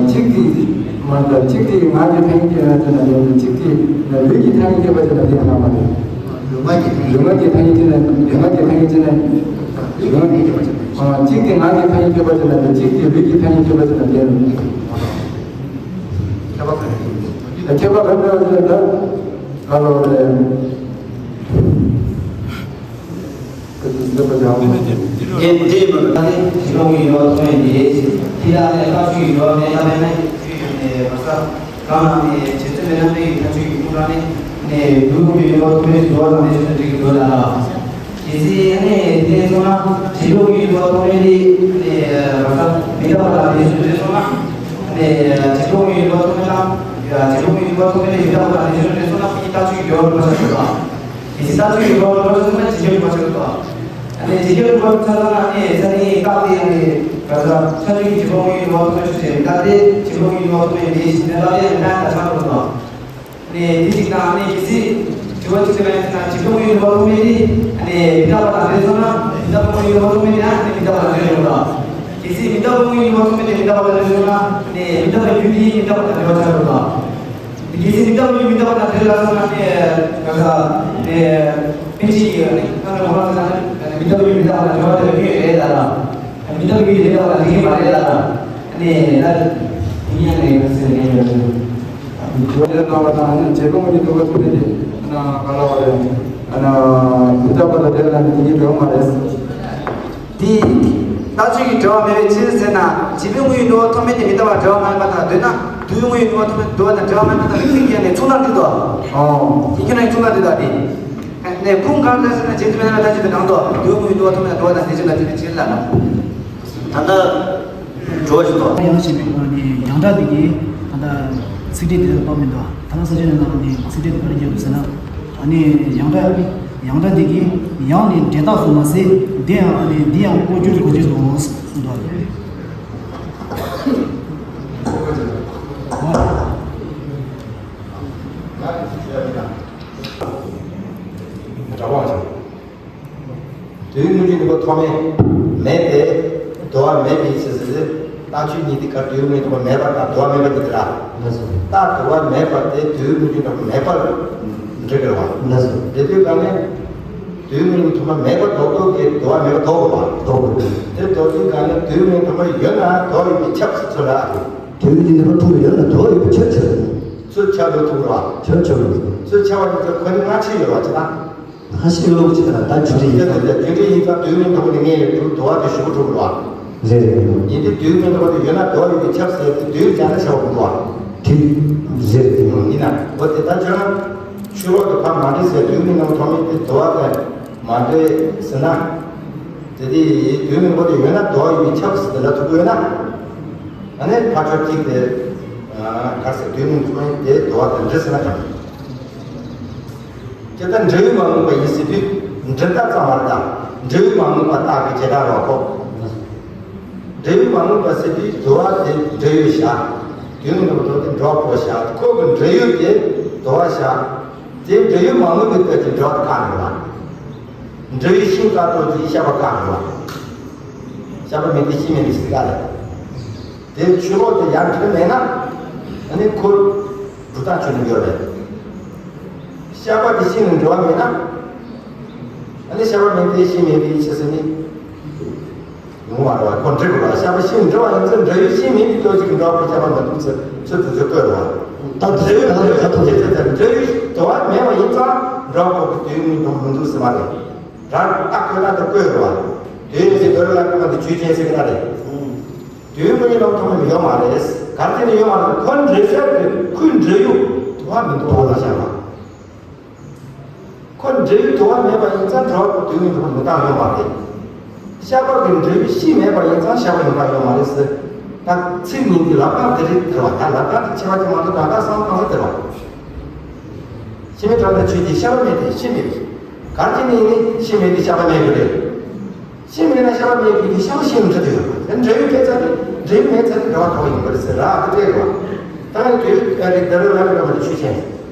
གཅིག་དེ་མ་ལྟར་གཅིག་དེ་ངག་གི་ཐ་སྙད་ཁྱད་པར་ཅན་ལ་དེ་ནི་གཅིག་དེ་ལུས་ཀྱི་ཐ་སྙད་ཁྱད་པར་ཅན་ལ་དེ་ན་མ་རེད། ལུས་ངག་གི་ཐ་སྙད་ལུས་ངག་གི་ཐ་སྙད་ཅན་ལ་ལུས་ངག་གི་ཐ་སྙད་ཅན་ལ་ལུས་ངག་གི་ཐ་སྙད་ཁྱད་པར་ཅན་ལ་གཅིག་དེ་ངག་གི་ཐ་སྙད་ཁྱད་པར་ཅན་ལ་དེ་གཅིག་དེ་ལུས་ཀྱི་ཐ་སྙད་ཁྱད་པར་ཅན་ལ་དེ་ནི། ཁྱད་པར་ག་རེ་ཡིན། ཁྱད་པར་ག་རེ་ཡོད་ཟེར་ན། ཨ་ལོ་རེད། ཀུན་ཏུ་བཟོད་པ་ཡང་མ། ཡེ་འདི་མ་ད་ནི་ཇི་ལོང་གི་ཡོད་ཐོག་ཡིན་ཏེ། དེ་ལ་ནི་ལྟ་ཆོས་ཀྱི་འགྲོ་བ་མེད་ན་མེད་ན་ནི་ཆོས་ཡོད་ནས་མ་ས། གང་ན་ནི་རྗེ་བཙུན་མི་ལ་ནི་ལྟ་ཆོས་ཀྱི་ཀུན་ར་ནི་ནི་ལུས་ཀྱི་ཡོད་ཐོག་ནི་འགྲོ་བ་དང་ནི་ཆོས་དང་འབྲེལ་གྱི་འགྲོ་ལ། དེ་ཚེ་ནི་དེ་སོང་ན་ཇི་ལོང་གི་ཡོད་ཐོག་ནི་ནི་མ་ས་མི་ལྟ་བ་ལ་དེ་ཚོ་དེ་སོང་ན་ནི་ཇི་ལོང་གི་ཡོད་ཐོག་ནི་ལ་ཇི་ལོང་གི་ཡོད་ཐོག་ནི་ནི་མི་ལྟ་བ་ལ་དེ་ཚོ་དེ་སོང་ན་མི་ལྟ་ཆོས་ཀྱི་འགྲོ་བ་མ་ས་ཆོས་དང་། དེ་ཚེ་ལྟ་ཆོས་ཀྱི་འགྲོ་བ་འགྲོ་ཆོས་ན་ཇི་སྐད་བར་ཆོས་དང་། ཨ་ནི་ཇི་སྐད་བར་ཆོས་ན་ནི་ས་ནི་བཏགས་ཏེ་ཡང་ནི་ག་ས་ཆ་ཆོས་ཀྱི་ཇི་ལོང་གི་ཡོད་ཐོག་ནི་ཆོས་ཅན་བཏགས་ཏེ་ཇི་ལོང་གི་ཡོད་ཐོག་ནི་ནི་ཞིག་ནི་བཏགས་ཏེ་ཡང་ན་ད་ཆ་འགྲོ་དང་། ནི་དེ་ཞིག་དང་ནི་གི་སི་དྲི་བ་གཅིག་ལ་ཡང་ན་ཇི་ལོང་གི་ཡོད་ཐོག་ནི་ནི་ཨ་ནི་མི་རྟག་པ་དང་འབྲེལ་སོང་ན་མི་རྟག་པ་ཡོད་ཐོག་ནི་ནི་ཨ་ནི་མི་རྟག་པ་དང་འབྲེལ་ཡོད་དང་། གལ་སྲིད་མི་རྟག་པའི་དངོས་ཡུལ་ཡོད་པ་ཐོགས་མེད་དེ་མི་རྟག་པ་དང་འབྲེལ་བ་ཡོད་ན། ནས་མི་རྟག་པའི་རྒྱུ་དེ་མི་རྟག་པ་དང་འབྲེལ་བ་ཆགས་འགྲོ་དང་། གལ་སྲིད་མི་རྟག་པའི་རྒྱུ་མི་རྟག་པ་དང་འབྲེལ་ལ་སོང་ན་ནས་ག་ས་ནས་ཕན་ཆད་ཀྱི་ཡོད་ནས་ཁ་ནས་ངོ་མ་ཟེར་ན་མི་རྟག་པའི་རྒྱུ་མི་རྟག་པ་དང་འབྲེལ་བ་དེ་ལ་རྒྱུ་ཡོད་རེད་ལ་ལ། མི་རྟག་པའི་རྒྱུ་དེ་མི་རྟག་པ་དང་འབྲེལ་གྱི་མ་རེད་ལ་ལ། ནས་ལ་དེ་ཡིན་ཡང་ནས་ག་ཟེར་ནས་ཡོད་རེད། འཇོག་རེ་གནང་བ་དང་ནི་བྱེད་སྒོ་ངོས་ཀྱི་འདུག་པ་ཐུབ་པའི་དེ་ན་ག་ལ་བ་རེད། ཨ་ན་མི་རྟག་པ་དང་འབྲེལ་ལ་ནི་དེ་གཉིས་འགྲོ་བ་མ་རེད། དེ། ལྟ་ཆོས་ཀྱི་འབྲེལ་བ་མེད་པའི་ཕྱིར་ཟེར་ན། བྱེད་པོའི་དངོས་ཡུལ་ནུས་པ་ཐོགས་མེད་དེ་མི་རྟག་པ་འབྲེལ་བ་མ་ཡིན་པ་དང་འདོད་ན། དུ་བའི་དངོས་ཡུལ་ནུས་པ་ཐོགས་མེད་དུ་འདོད་པ་དང་འབྲེལ་བ་མ་ཡིན་པ་དང་ནི་ཚིག་ཀྱང་ནས་མཚུངས་ལྟར་འདུས་དོ། ཨོ། དེ་ཁྱོད་ནས་མཚུངས་ལྟར་འདུས་དོ་དེ། ནས་ཁུངས་གང་ལྟར་ཟེར་ན་རྗེ་བཙུན་མི་ལ་ལྟ་ཆོས་དང་དྲང་དོ། དུ་བའི་དངོས་ཡུལ་ནུས་པ་ཐོགས་མེད་དུ་འདོད་པ་དང་འདོད་ཆོས་དང་འདོད་པའི་ཕྱིར་ལ། ད་ལྟ་འགྲོ་བཞིན་འདུག་ཡང་ཞིག་ནས་ནི་ཡང་སྒྲ་འདི་གིས་ད་ལྟ་ཚིག་ཕྲད་འདི་ལ་དཔག་མི་འདུག་ཐ་ན་ས་ཆ་ནས་ནང་ནས་ཚིག་ཕྲད་འདི་ག་རེ་བརྒྱབ་འདུག་ཟེར་ན། ཨ་ནི་ཡང་སྒྲ་ཡང་སྒྲ་འདི་གིས་ཡང་ནི་འབྲེལ་ཐག་སོ་མ་ཟད་འདི་ཡང་ཨ་ནི་འདི་ཡང་ཀོ་ཅོ་ཀོ་ཅོ་འདུག་ཟེར་འདུག་འདྲ་བ་བྱུང་། དུས་སྔོན་གྱི་ནུས་པ་ཐོགས་མེད་མེད་དེ། དུ་བ་མེད་པའི་ཕྱིར་ཟེར་ཏེ། རྟགས་ཆོས་གཉིས་དེ་ག་དུས་སྔོན་ཐོགས་མེད་པ་དང་དུ་བ་མེད་པ་གཉིས་དེ་ར། ལགས་སོ། རྟགས་དུ་བ་མེད་པ་དེ་དུས་སྔོན་གྱི་ཐོགས་མེད་པར་འགྲིག་གི་རེད་བ། ལགས་སོ། དེ་དུས་ག་ནས་དུས་སྔོན་གྱི་ཐོགས་མེད་པ་ལྡོག་ལྡོག་གི་དུ་བ་མེད་པ་ལྡོག་གི་རེད་བ། ལྡོག་གི་རེད། དེ་ལྡོག་དུས་ག་ནས་དུས་སྔོན་ཐོགས་མེད་ཡོད་ན་དུ་བ་ཡོད་པས་ཁྱབ་ཟེར་ཚུལ་ལ། དུས་སྔོན་གྱི་ནུས་པ་ཐོགས་མེད་ཡོད་ན་དུ་བ་ཡོད་པས་ཁྱབ་ཟེར། ཚུལ་ཁྱབ་ཡོད་ཐུབ་རེད་བ། ཁྱབ་ཁྱབ་ཡོད། ཚུལ་ཁྱབ་པ་ཡིན་ཚེ་ཁོ་ནི་སྔ་ཕྱི་ཡོད་རེད་བ། ཅི་ལྟར། ད་ཤེས་ལོག་ཅིག་ལ་ད་རྒྱུ་འབྲས་ཡིན་ཙང་དུས་སྔོན་ཐོགས་ནས་ངེས་ཡོད་དུ་དུ་བ་དེ་ཞུ་གི་འགྲོ་གི་རེད་བ། རེད་རེད། ཡིན་དུས་དུས་སྔོན་ཐོགས་ནས་ཡོད་ན་དུ་བ་ཡོད་པས་ཁྱབ་ཟེར་ཏེ་དུས་ཀྱང་ན་ཆ་བ་མི་འདུག་བ། དུས། རེད་རེད། ཡིན་ན་འོ་དེ་ལྟར་ཁྱོད་རང་ཆོས་ལོག་ཏུ་ཕ་མ་འདྲེས་ཟེར་དུས་སྔོན་ནང་ཐོགས་མེད་དེ་དུ་བ་དེ་མ་འདྲེས་ཟེར་ན། དེ་དེ་དུས་སྔོན་པོ་དེ་ཡོད་ན་དུ་བ་ཡོད་པས་ཁྱབ་ཟེར་དེ་ལ་ཐུག་གི་ཡོད་ན། ཨ་ནི་ཕ་ཆོས་གཅིག་དེ་ག་ཟེར་དུས་སྔོན་ཐོགས་མེད་དེ་དུ་བ་དེ་འདྲེས་ཟེར་ན་ཁྱབ། དེ་ལྟར་འབྲེལ་ཡོད་མ་དམིགས་པ་ཡིན་ཟེར་དུས་འབྲེལ་རྟགས་ཙམ་མ་རེད་ད། འབྲེལ་ཡོད་མ་དམིགས་པ་རྟགས་ཀྱི་བྱེ་བྲག་རོ་ཁོ། འབྲེལ་ཡོད་མ་དམིགས་པ་ཟེར་དུས་དུ་བ་དེ་འབྲེལ་ཡོད་བཞག་དུས་སྔོན་པོ་དེ་འགྲོ་བ་པོ་བཞག་ཁོ་གི་འབྲེལ་ཡོད་དེ་དུ་བ་བཞག་དེ་འབྲེལ་ཡོད་མ་དམིགས་པའི་སྟོབས་ཀྱིས་འབྲེལ་བ་དེ་བཀག་འགྲོ་བ། འབྲེལ་ཡོད་ཤིང་དཀར་སྟོབས་ཀྱིས་ཤ་པ་བཀག་འགྲོ་བ། ཤ་པ་མེད་དུས་ཤིང་མེད་པའི་ཟེར་ག་ལས། དེ་ཆོས་ལོག་དེ་ཡར་འགྲོ་མེད་ན། ཨ་ནི་ཁོ་སྒྲུབ་སྟངས་ཆོས་ནི་ཡོད་རེད། ཤ་པ་དེ་ཤིང་ནས་འགྲོ་བ་མེད་ན། ཨ་ནི་ཤ་པ་མེད་དེ་ཤིང་མེད་པའི་ཕྱིར་ཟེར་ནི། ཡོང་བ་རེད་བ། ཁོ་འགྲིག་རེད་བ། ཤ་པ་ཤིང་འགྲོ་བ་ཡིན་ཚེ་འབྲེལ་ཡོད་ཤིང་མེད་པའི་སྟོབས་ཀྱིས་འགྲོ་བ་པོ་ཤ་པ་མི་འདུག་ཚེ་ཚུལ་དེ་ཚོ་བཀོད་རེད་བ། ད་འབྲེལ་ཡོད་ད་ཡོད་ད་ཐུག་ཡོད་ཚེ་འབྲེལ་ཡོད་དུ་བ་མེད་པ་ཡིན་ཙང་འགྲོ་བ་པོ་གི་དུས་སྔོན་ཐོགས་མི་འདུག་ཟེར་མ་རེད། རང་རྟགས་བཀོད་ན་དེ་བཀོད་རེད་བ། དེ་ཡིན་ཚེ་དོ་རི་ལ་ཀུ་མ་དེ་ཆོས་ཅན་ཟེར་གི་ར་རེད། དུས་སྔོན་ལ་ཐོགས་མེད་ཡོད་མ་རེད། ག་རེ་བྱས་ནས་ཡོད་མ་རེད། ཁོ་འདྲེས་ས་དེ་ཁོའི་འབྲེལ་ཡོད་དུ་བ་མི་འདུག་བ་ལ་བཞག་པ། ཁོ་འབྲེལ་ཡོད་དུ་བ་མེད་པ་ཡིན་ཙང་འགྲོ་བ་པོ་དུས་སྔོན་ཐོགས་མེད་མི་རྟགས་ཡོད་མ་རེད། ཤ་པ་གི་འབྲེལ་ཡོད་ཤིང་མེད་པ་ཡིན་ཙང་ཤ་པ་ཡིན་པ་ཡོད་མ་རེད་ཟེར། ད་ཚིག་གཉིས་ཀྱི་ལབ་སྟངས་དེ་རེད་དེ་རེད་བ། ད་ལབ་སྟངས་དེ་ཕྱི་བ་ཅིག་མ་གཏོགས་ད་ལྟ་བསམ་སྟངས་དེ་རེད་བ། ཤི་མེད་དྲང་དང་ཆོས་ཀྱི་ཤ་པ་མེད་དེ་ཤིང་མེད་པས། ག་རེ་བྱས་ནས་ཡིན་ནའི་ཤིང་མེད་དེ་ཤ་པ་མེད་དགོས་རེད། ཤིང་མེད་ན་ཤ་པ་མེད་དགོས་དེ་ཤ་པ་ཤིང་འབྲི་དུ་ཡོད་པ། འབྲེལ་ཡོད་མེད་ཚར་དུས་འབྲེལ་ཡོད་མེད་ཚར་དུས་འབྲེལ་བ་ཐོགས་ཡིན་པ་རེད་ཟེར་ར་དེ་སྤྲད་རེད་བ། ད་ནི་དུས་ཡོད་ཀ་རེད་དེ་རེད་ལ་རེད་བ་དེ་ཆོས་ཅན།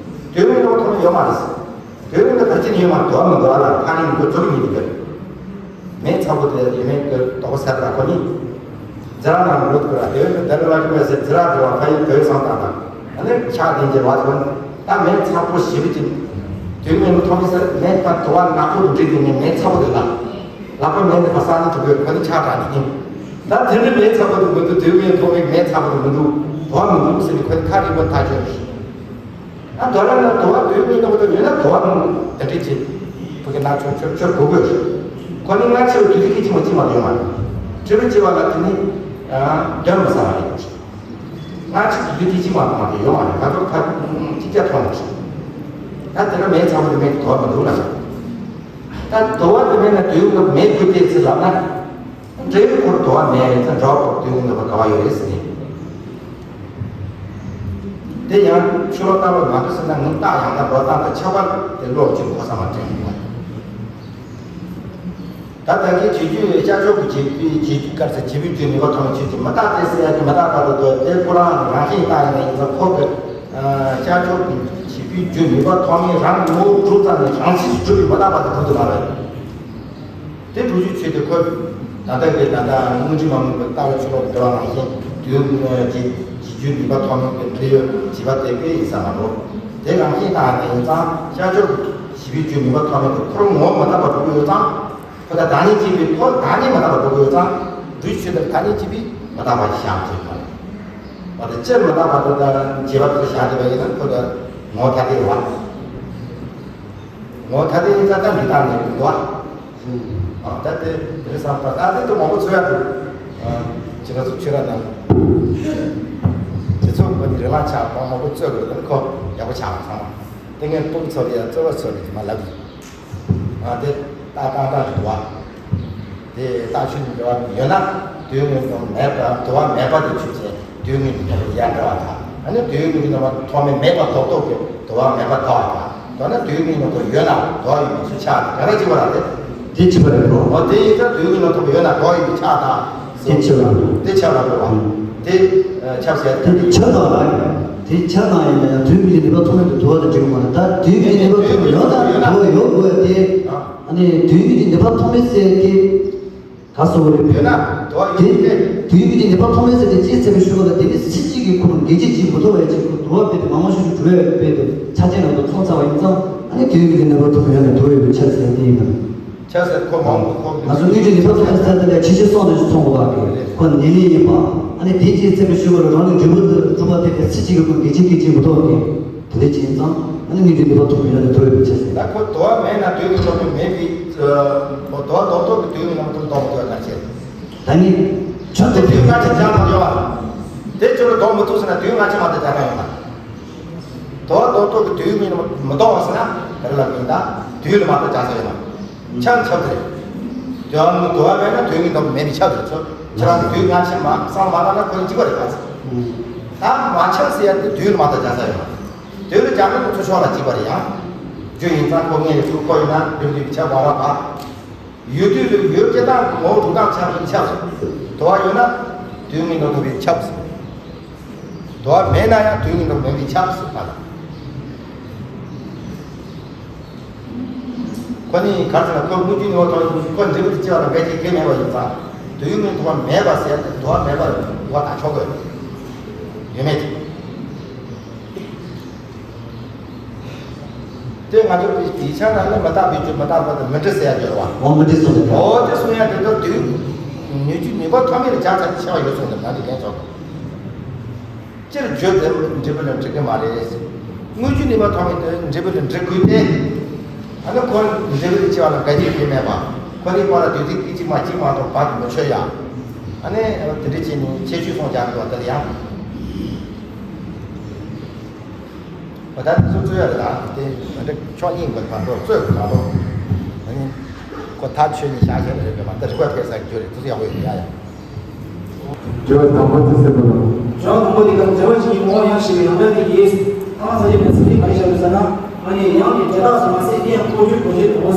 དུས་ཡོད་མེད་ལ་ཐོགས་ཡོད་མ་རེད་ཟེར། དེ་རིང་ལ་ད་ཅི་ནས་ཡོད་མ་འདུག་མི་འདུག་ཨ་ལ་ཁ་ནས་མི་འདུག་ཚུར་ཉིད་དུ་མེད་ཚ་པོ་དེ་ཡོད་མེད་ཀྱི་དོགས་པ་ཟད་པ་ཁོ་ནི། ཛི་ར་ནང་མི་འདུག་ར་དེ་བས་ད་རེ་བ་ཀྱི་མེད་ཟེར་ཛི་ར་དེ་བ་ཕ་ཡི་བོད་སང་དང་དང་ཨ་ནི་ཕྱག་དེ་འགྱེལ་བ་ཐོན་ད་མེད་ཚ་པོ་ཞི་བ་ཅིག་དུས་མེད་མི་མཐོང་གི་ཟེར་མེད་པ་དུ་བ་ནག་པོ་དུ་འདྲེས་དེ་ནས་མེད་ཚ་པོ་དེ་ལ་ལག་པ་མེད་དེ་བ་ས་ནི་དུ་བོད་ཁོ་ནི་ཕྱག་དྲ་ནི་ཡིན་ད་དེ་ནི་མེད་ཚ་པོ་དུ་མི་འདུག་དུས་མེད་མཐོང་གི་མེད་ཚ་པོ་དུ་མི་འདུག་དུ་བ་མི་འདུག་ཟེར་ནི་ཁོ་ནི་ཁ་རིག་པ་ཐག་ཆོད་རེད། ཨ་དོ་ར་ན་དོ་བ་དོན་མི་འདོགས་དོ་ཡོད་ན་དོ་བ་མི་དེ་འདྲ་ཅིག་བུ་གི་ན་ཆོ་ཆོ་ཆོ་གོ་དགོས། ཁོ་ནི་ང་ཆེ་བ་དུས་ཚོད་ཀྱི་ཅི་མ་ཅི་མ་ཡོད་མ་རེད། ཁྲི་རུ་ཆེ་བ་ལ་དེ་ནི་དོན་མི་ཟ་བ་རེད། ང་ཆེ་དུས་ཚོད་ཀྱི་ཅི་མ་མ་དེ་ཡོད་མ་རེད། ང་ཚོ་ཕ་ཅི་བྱ་ཐོང་རེད། ད་དེ་ལ་མེད་ཚ་བོ་དེ་མེད་དོ་བ་མི་འདུག་ལ། ད་དོ་བ་དེ་མེད་ན་དུས་ཀྱི་མེད་དགོས་ཏེ་ཚེ་ལབ་ན། འབྲས་བུ་ཁོར་དོ་བ་མེད་ཙང་འགྲོ་བ་ཁོར་དོན་ངོ་མ་ག་བ་ཡོད་རེད་ཟེར་ནས། དེ་ཡང་ཆུ་ལོག་ལྟ་བུ་མ་གཏོགས་ཟེར་ན་ངུ་རྟགས་ཡང་དག་འགྲོ་སྟངས་དང་ཁྱབ་པ་དེ་བློར་བཅུག་གོ་ས་མ་དྲན་ཡོང་བ། ད་ལྟ་གི་བྱེད་རྒྱུ་ཤར་ཕྱོགས་ཀྱི་བྱེད་པའི་བྱེད་རྒྱུ་དཀར་ཟེར་བྱེད་པའི་རྒྱུ་ནུས་པ་ཐོགས་མེད་ཆོས་ཅན་མི་རྟག་སྟེ་ཟེར་ཡ་གི་མི་རྟག་པ་དེ་དོ་དེ་ཁོ་རང་རང་བཞིན་རྟགས་ཡིན་ན་ཡིན་ཙང་ཁོ་གི་ཤར་ཕྱོགས་ཀྱི་བྱེད་པའི་རྒྱུ་ནུས་པ་ཐོགས་མེད་རང་གི་ངོ་བོ་གྲུབ་ཙམ་ནས་རང་བཞིན་གྲུབ་པའི་མི་རྟག་པ་དེ་གྲུབ་ཐུབ་མ་རེད། དེ་སྒྲུབ་བྱེད་ཆོས་དེ་ཁོ། ད་ལྟ་གི་ད་ལྟ་དངོས་འབྲས་མ་དམིགས་པའི་ལྟ་བ་ཆོས་ལོག་ཏུ་འགྲོ་བ་ནང་བཞིན་དུས་ཀྱི་རྒྱུ་ནུས་པ་ཐོགས་མེད་ཀྱི་འབྲེལ་ཡོད་བྱེད་པ་དེ་དཔེ་ཡིན་ས་མ་གཏོགས། དེ་རང་བཞིན་བཏང་ནས་ཡིན་ཙང་ཤར་ཕྱོགས་ཀྱི་བྱེད་པའི་རྒྱུ་ནུས་པ་ཐོགས་མེད་དུ་ཁོ་རང་ངོ་བོ་མི་རྟག་པ་སྒྲུབ་ཀྱི་ཡོད་ཙང་། ཁོ་ད་བདག་ཉིད་བྱེད་པའི་ཐོག་བདག་ཉིད་མི་རྟག་པ་སྒྲུབ་ཀྱི་ཡོད་ཙང་། སྒྲུབ་བྱེད་དེ་བདག་ཉིད་བྱེད་པའི་མི་རྟག་པ་ཞིག་བཞག་ཐུབ་མ་རེད། འོ་དེ་སྤྱིར་མི་རྟག་པ་དེ་ད་བྱེད་པ་དེ་བཞག་བསྡད་པ་ཡིན་ན་ཁོ་ད་ངོ་ཐ་དད་རེད་བ། ངོ་ཐ་དད་ཡིན་ཙང་ད་འདི་དག་ནས་མི་འདུག་བ། ཨ་ད་དེ་དེ་རེད་བསམ་པ་ད་དེ་ད་མང་པོ་འཚོལ་ཡ་འདུག་ཁྱེད་རང་ཚོ་ཁྱོད་རང་དང་། དེ་ཚོ་ཁོ་ནི་རེ་ལང་ཆགས་མང་མང་པོ་འཚོལ་དགོས་ད་ཁོ་ཡག་པོ་ཆགས་ཚང་མ། དེ་ངས་སྤུ་གུ་ཚོ་ལ་ཡ་རྩོལ་བ་ཚོ་ལ་ཡ་མ་ལབ་ཡིན། ཨ་དེ་ད་ཏང་ཏང་འདུག་བ། དེ་ད་ཆུ་ནི་འབྲེལ་བ་ཡོད་ན་ དུས་ངན་དང་མེད་པ་དུ་བ་མེད་པ་དེ་ཆུད་ཟོས་དུས་ངན་དུ་ཡང་འདྲ་བ་དང་། ཨ་ནི་དུས་ངན་དུ་ཐོག་མེད་མེད་པ་རྡོག་རྡོག་གི་དུ་བ་མེད་པ་འདྲ་བ་དང་། མདོར་ན་དུས་ངན་དུ་ཡོད་ན་དུ་བ་ཡོད་མི་ཚུལ་ཆགས་ཏེ་ག་རེ་བྱེད་པ་ར་དེ། དེ་བྱེད་པ་རེད་འགྲོ། འོ་དེ་ཡིན་ཙང་དུས་ངན་དུ་ཡོད་ན་དུ་བ་ཡོད་མི་ཆགས་དང་། དེ་བྱེད་པ་རེད། དེ་ཆགས་ལ་འགྲོ་བ། དེ་ཆགས་ཟེར་དེ་དེ་ཆགས་དང་། དེ་ཆགས་དང་ཡིན་ན་ཡང་དུས་ངན་གྱི་ནུས་པ་ཐོག་མེད་དུ་དུ་བ་དང་འབྲེལ་མ་རེད། ད་དུས་ངན་གྱི་ནུས་པ་ཐོག་མེད་ཡོད་ན་དུ་བ་ཡོད་དགོས་ཏེ། ཨ་ནི་དུས་ངན་གྱི་ནུས་པ་ཐོག་མེད་ཟེར་དེ། ག་སོ་རེད། ཡོད་ན་དུ་བ་ཡོད་དེ། དེ་དུས་ཀྱི་ནུས་པ་ཐོག་མེད་ཟེར་དེ་ཅི་ཟེར་བའི་ཤུགས་ལ་དེ་ནི་སྲིད་ཅིག་གི་ཁུངས་འགལ་གྱི་ཅིག་མི་ཐུབ་པའི་ཅིག་དུ་བ་དཔེ་དེ་མང་མང་ཤུགས་ཤུགས་འགྲོ་བའི་དཔེ་དེ་ཆ་ཅན་ལ་དུ་མཚོན་ཚར་བ་ཡིན་ཙང་། ཨ་ནི་དུས་ཀྱི་ནུས་པ་ཐོག་མེད་ཡོད་ན་དུ་བ་ཡོད་པའི་ཆ་ཟེར་དེ་ཡིན་ན། ཆ་ཟེར་ཁོ་མང་པོ་ཁོ་ང་ཚོ་དངོས་གྲུབ་ནུས་པ་ཐོག་མེད་ཟེར་དེ་ལས་ཆེ་ཆེ་སོང་དུ་མཚོན་དགོས་པ་དེ་ཁོ་ནི་ལས་ཡིན་པ། ཨ་ནི་དེ་ཅི་ཟེར་བའི་ཤུགས་ལ་རང་ནི་འབྲས་བུ་དུ་གྲུབ་པ་དེ་དེ་སྲིད་ཅིག་གི་ཁུངས་འགལ་གྱི་ཅིག་མི་ཐུབ་པ་དེ། དེ་འདྲ་ཅིག་ཡིན་ཙང་ཨ་ནི་དངོས་གྲུབ་ནུས་པ་ཐོག་མེད་ཡོད་ན་དུ་བ་ཡོད་པའི་ཆ་ཟེར། ད་ཁོ་དུ་བ་མེད་ན་དུས་ཀྱི་ཐོག་མེད་མེད་པའི། དུ་བ་རྡོག་རྡོག་གི་དུས་ཀྱི་ནང་དུ་ལྡོག་མི་ཐུབ་ན་ཆེ། ད་ནི་ཁྱོད་དེ་དུས་སྔ་ཕྱི་སྦྱར་ན་ཡོད་པ། དེ་ཁྱོད་ལ་ལྡོག་མི་ཐུབ་ཟེར་ན་དུས་སྔ་ཕྱི་མ་གཏོགས་སྦྱར་ན་ཡོད་མ། དུ་བ་རྡོག་རྡོག་གི་དུས་ཀྱི་ནང་མི་ལྡོག་པ་ཟེར་ན་ག་རེ་ལབ་ཡིན་ད། དུས་ལ་མ་གཏོགས་སྦྱར་ས་ཡོད་མ། ཆ་ལ་ཁྱབ་རེད། དུ་བ་དུ་བ་མེད་ན་དུས་ཀྱི་ནང་མེད་པའི་ཆ་རེད་ཚོ། ཁྱེད་རང་གི་དུས་སྔ་ཕྱི་མ་སང་མ་ལ་ན་ཁོ་ནི་གཅིག་པ་རེད་པ། ད་མ་ཆགས་ཟེར་ཡ་དེ་དུས་ལ་མ་གཏོགས་སྦྱར་ས་ཡོད་མ། དུས་ལ་སྦྱར་ན་ཁོ་ཚོ་ཕྱོགས་ལ་གཅིག་པ་རེད་ཡང་། རྒྱུ་ཡིན་ཙང་ཁོ་ངེས་ལ་ཚུར་ཁོ་ཡིན་ན་རིམ་གྱིས་ཆགས་པ་ར་བ། ཡོད་དུས་ལ་ཡོད་སྐྱེ་སྟངས་ཀྱི་ངོ་བོ་འགྲོ་སྟངས་ཆགས་པའི་ཆགས་སོ། དུ་བ་ཡོད་ན་དུས་ངན་དུ་ཐོབ་པའི་ཆགས་སོ། དུ་བ་མེད་ན་ཡང་དུས་ངན་དུ་མེད་པའི་ཆགས་སོ་མ་ལ། ཁོ་ནི་གར་ཟེར་ན་ཁོ་དངོས་བརྒྱུད་ནུས་པ་ཐོག་ཁོ་འབྲས་བུ་དེ་སྐྱེ་བ་ལ་འགལ་རྐྱེན་གང་ཡང་མེད་པ་ཡིན་ཙང་། དུས་ངན་དུ་བ་མེད་པ་ཟེར་ཏེ་དུ་བ་མེད་པར་དུ་བ་དང་ཆོག་གི་ཡོད་མེད་དེ། དེ་ང་ཚོ་ཡིག་ཆ་ནང་ལ་མི་རྟག་པའི་རྒྱུ་མི་རྟག་པ་དང་མི་འབྲི་ཟེར་ཡ་ཡོད་རེད་བ། འོ་མི་འབྲི་གསུངས་ཏེ། འོ་དེ་གསུང་ཡ་དེ་ཚོ་དུས་ངན་གྱི་ནུས་པ་ཐོག་མེད་ལ་སྦྱར་ཚར་ཏེ་ཆེ་བ་ཡོད་གསུངས་ཏེ་ང་ཚོ་རྒན་ཚོགས། སྤྱིར་བརྗོད་དེ་འབྲས་བུ་ལ་འགྲིག་གི་མ་རེད། དངོས་བརྒྱུད་ནུས་པ་ཐོག་མེད་དེ་འབྲས་བུ་ལ་འགྲིག་དགོས་ཏེ། ཨ་ནི་ཁོ་འབྲས་བུ་ལ་སྐྱེ་བ་ལ་འགལ་རྐྱེན་གང་ཡང་མེད་པ། ཁོ་རེ་བ་ལ་དུས་ཚིགས་སྐད་ཅིག་མ་གཅིག་མ་གཏོགས་བར་དུ་མི་ཆོད་ཡ། ཨ་ནི་དེ་འདྲ་བྱས་ནས་ཁྱད་ཆོས་སོང་རྒྱག་གི་འདུག་དེ་ལ་ཡང་། ད་ལྟ་སོ་སོ་ཡ་རེད་ལ་དེ་ང་འདྲ་ཕྱོགས་གཉིས་འགོད་མ་གཏོགས་རྩོད་དགོས་མ་གཏོགས། ཨ་ནི་ཁོ་ཐག་ཆོད་ནས་བཞག་བཞག་རེད་པས་མ་ད་རིག་པ་ཐེབས་ས་རྒྱུ་རེད་དེ་ཚོ་ཡག་པོ་ཡོད་ཡ་ཡ། དྲི་བ་དང་པོ་དེ་གསལ་པོ་ལ། དྲི་བ་དང་པོ་དེ་ག་འབྲེལ་བ་གཅིག་གི་ངོ་བོ་ཡང་ཞིག་ཡང་འདྲ་དེ་ཡིས། ཐ་མ་ས་ཆ་པའི་ཚིག་ག་རེ་བཞག་ཡོད་ཟེར་ན། ཨ་ནི་ཡང་ནི་དེ་དག་སུ་མ་ཟད་དེ་ཡང་ཀོ་ཆོད་གོ་ཆོད་དོ།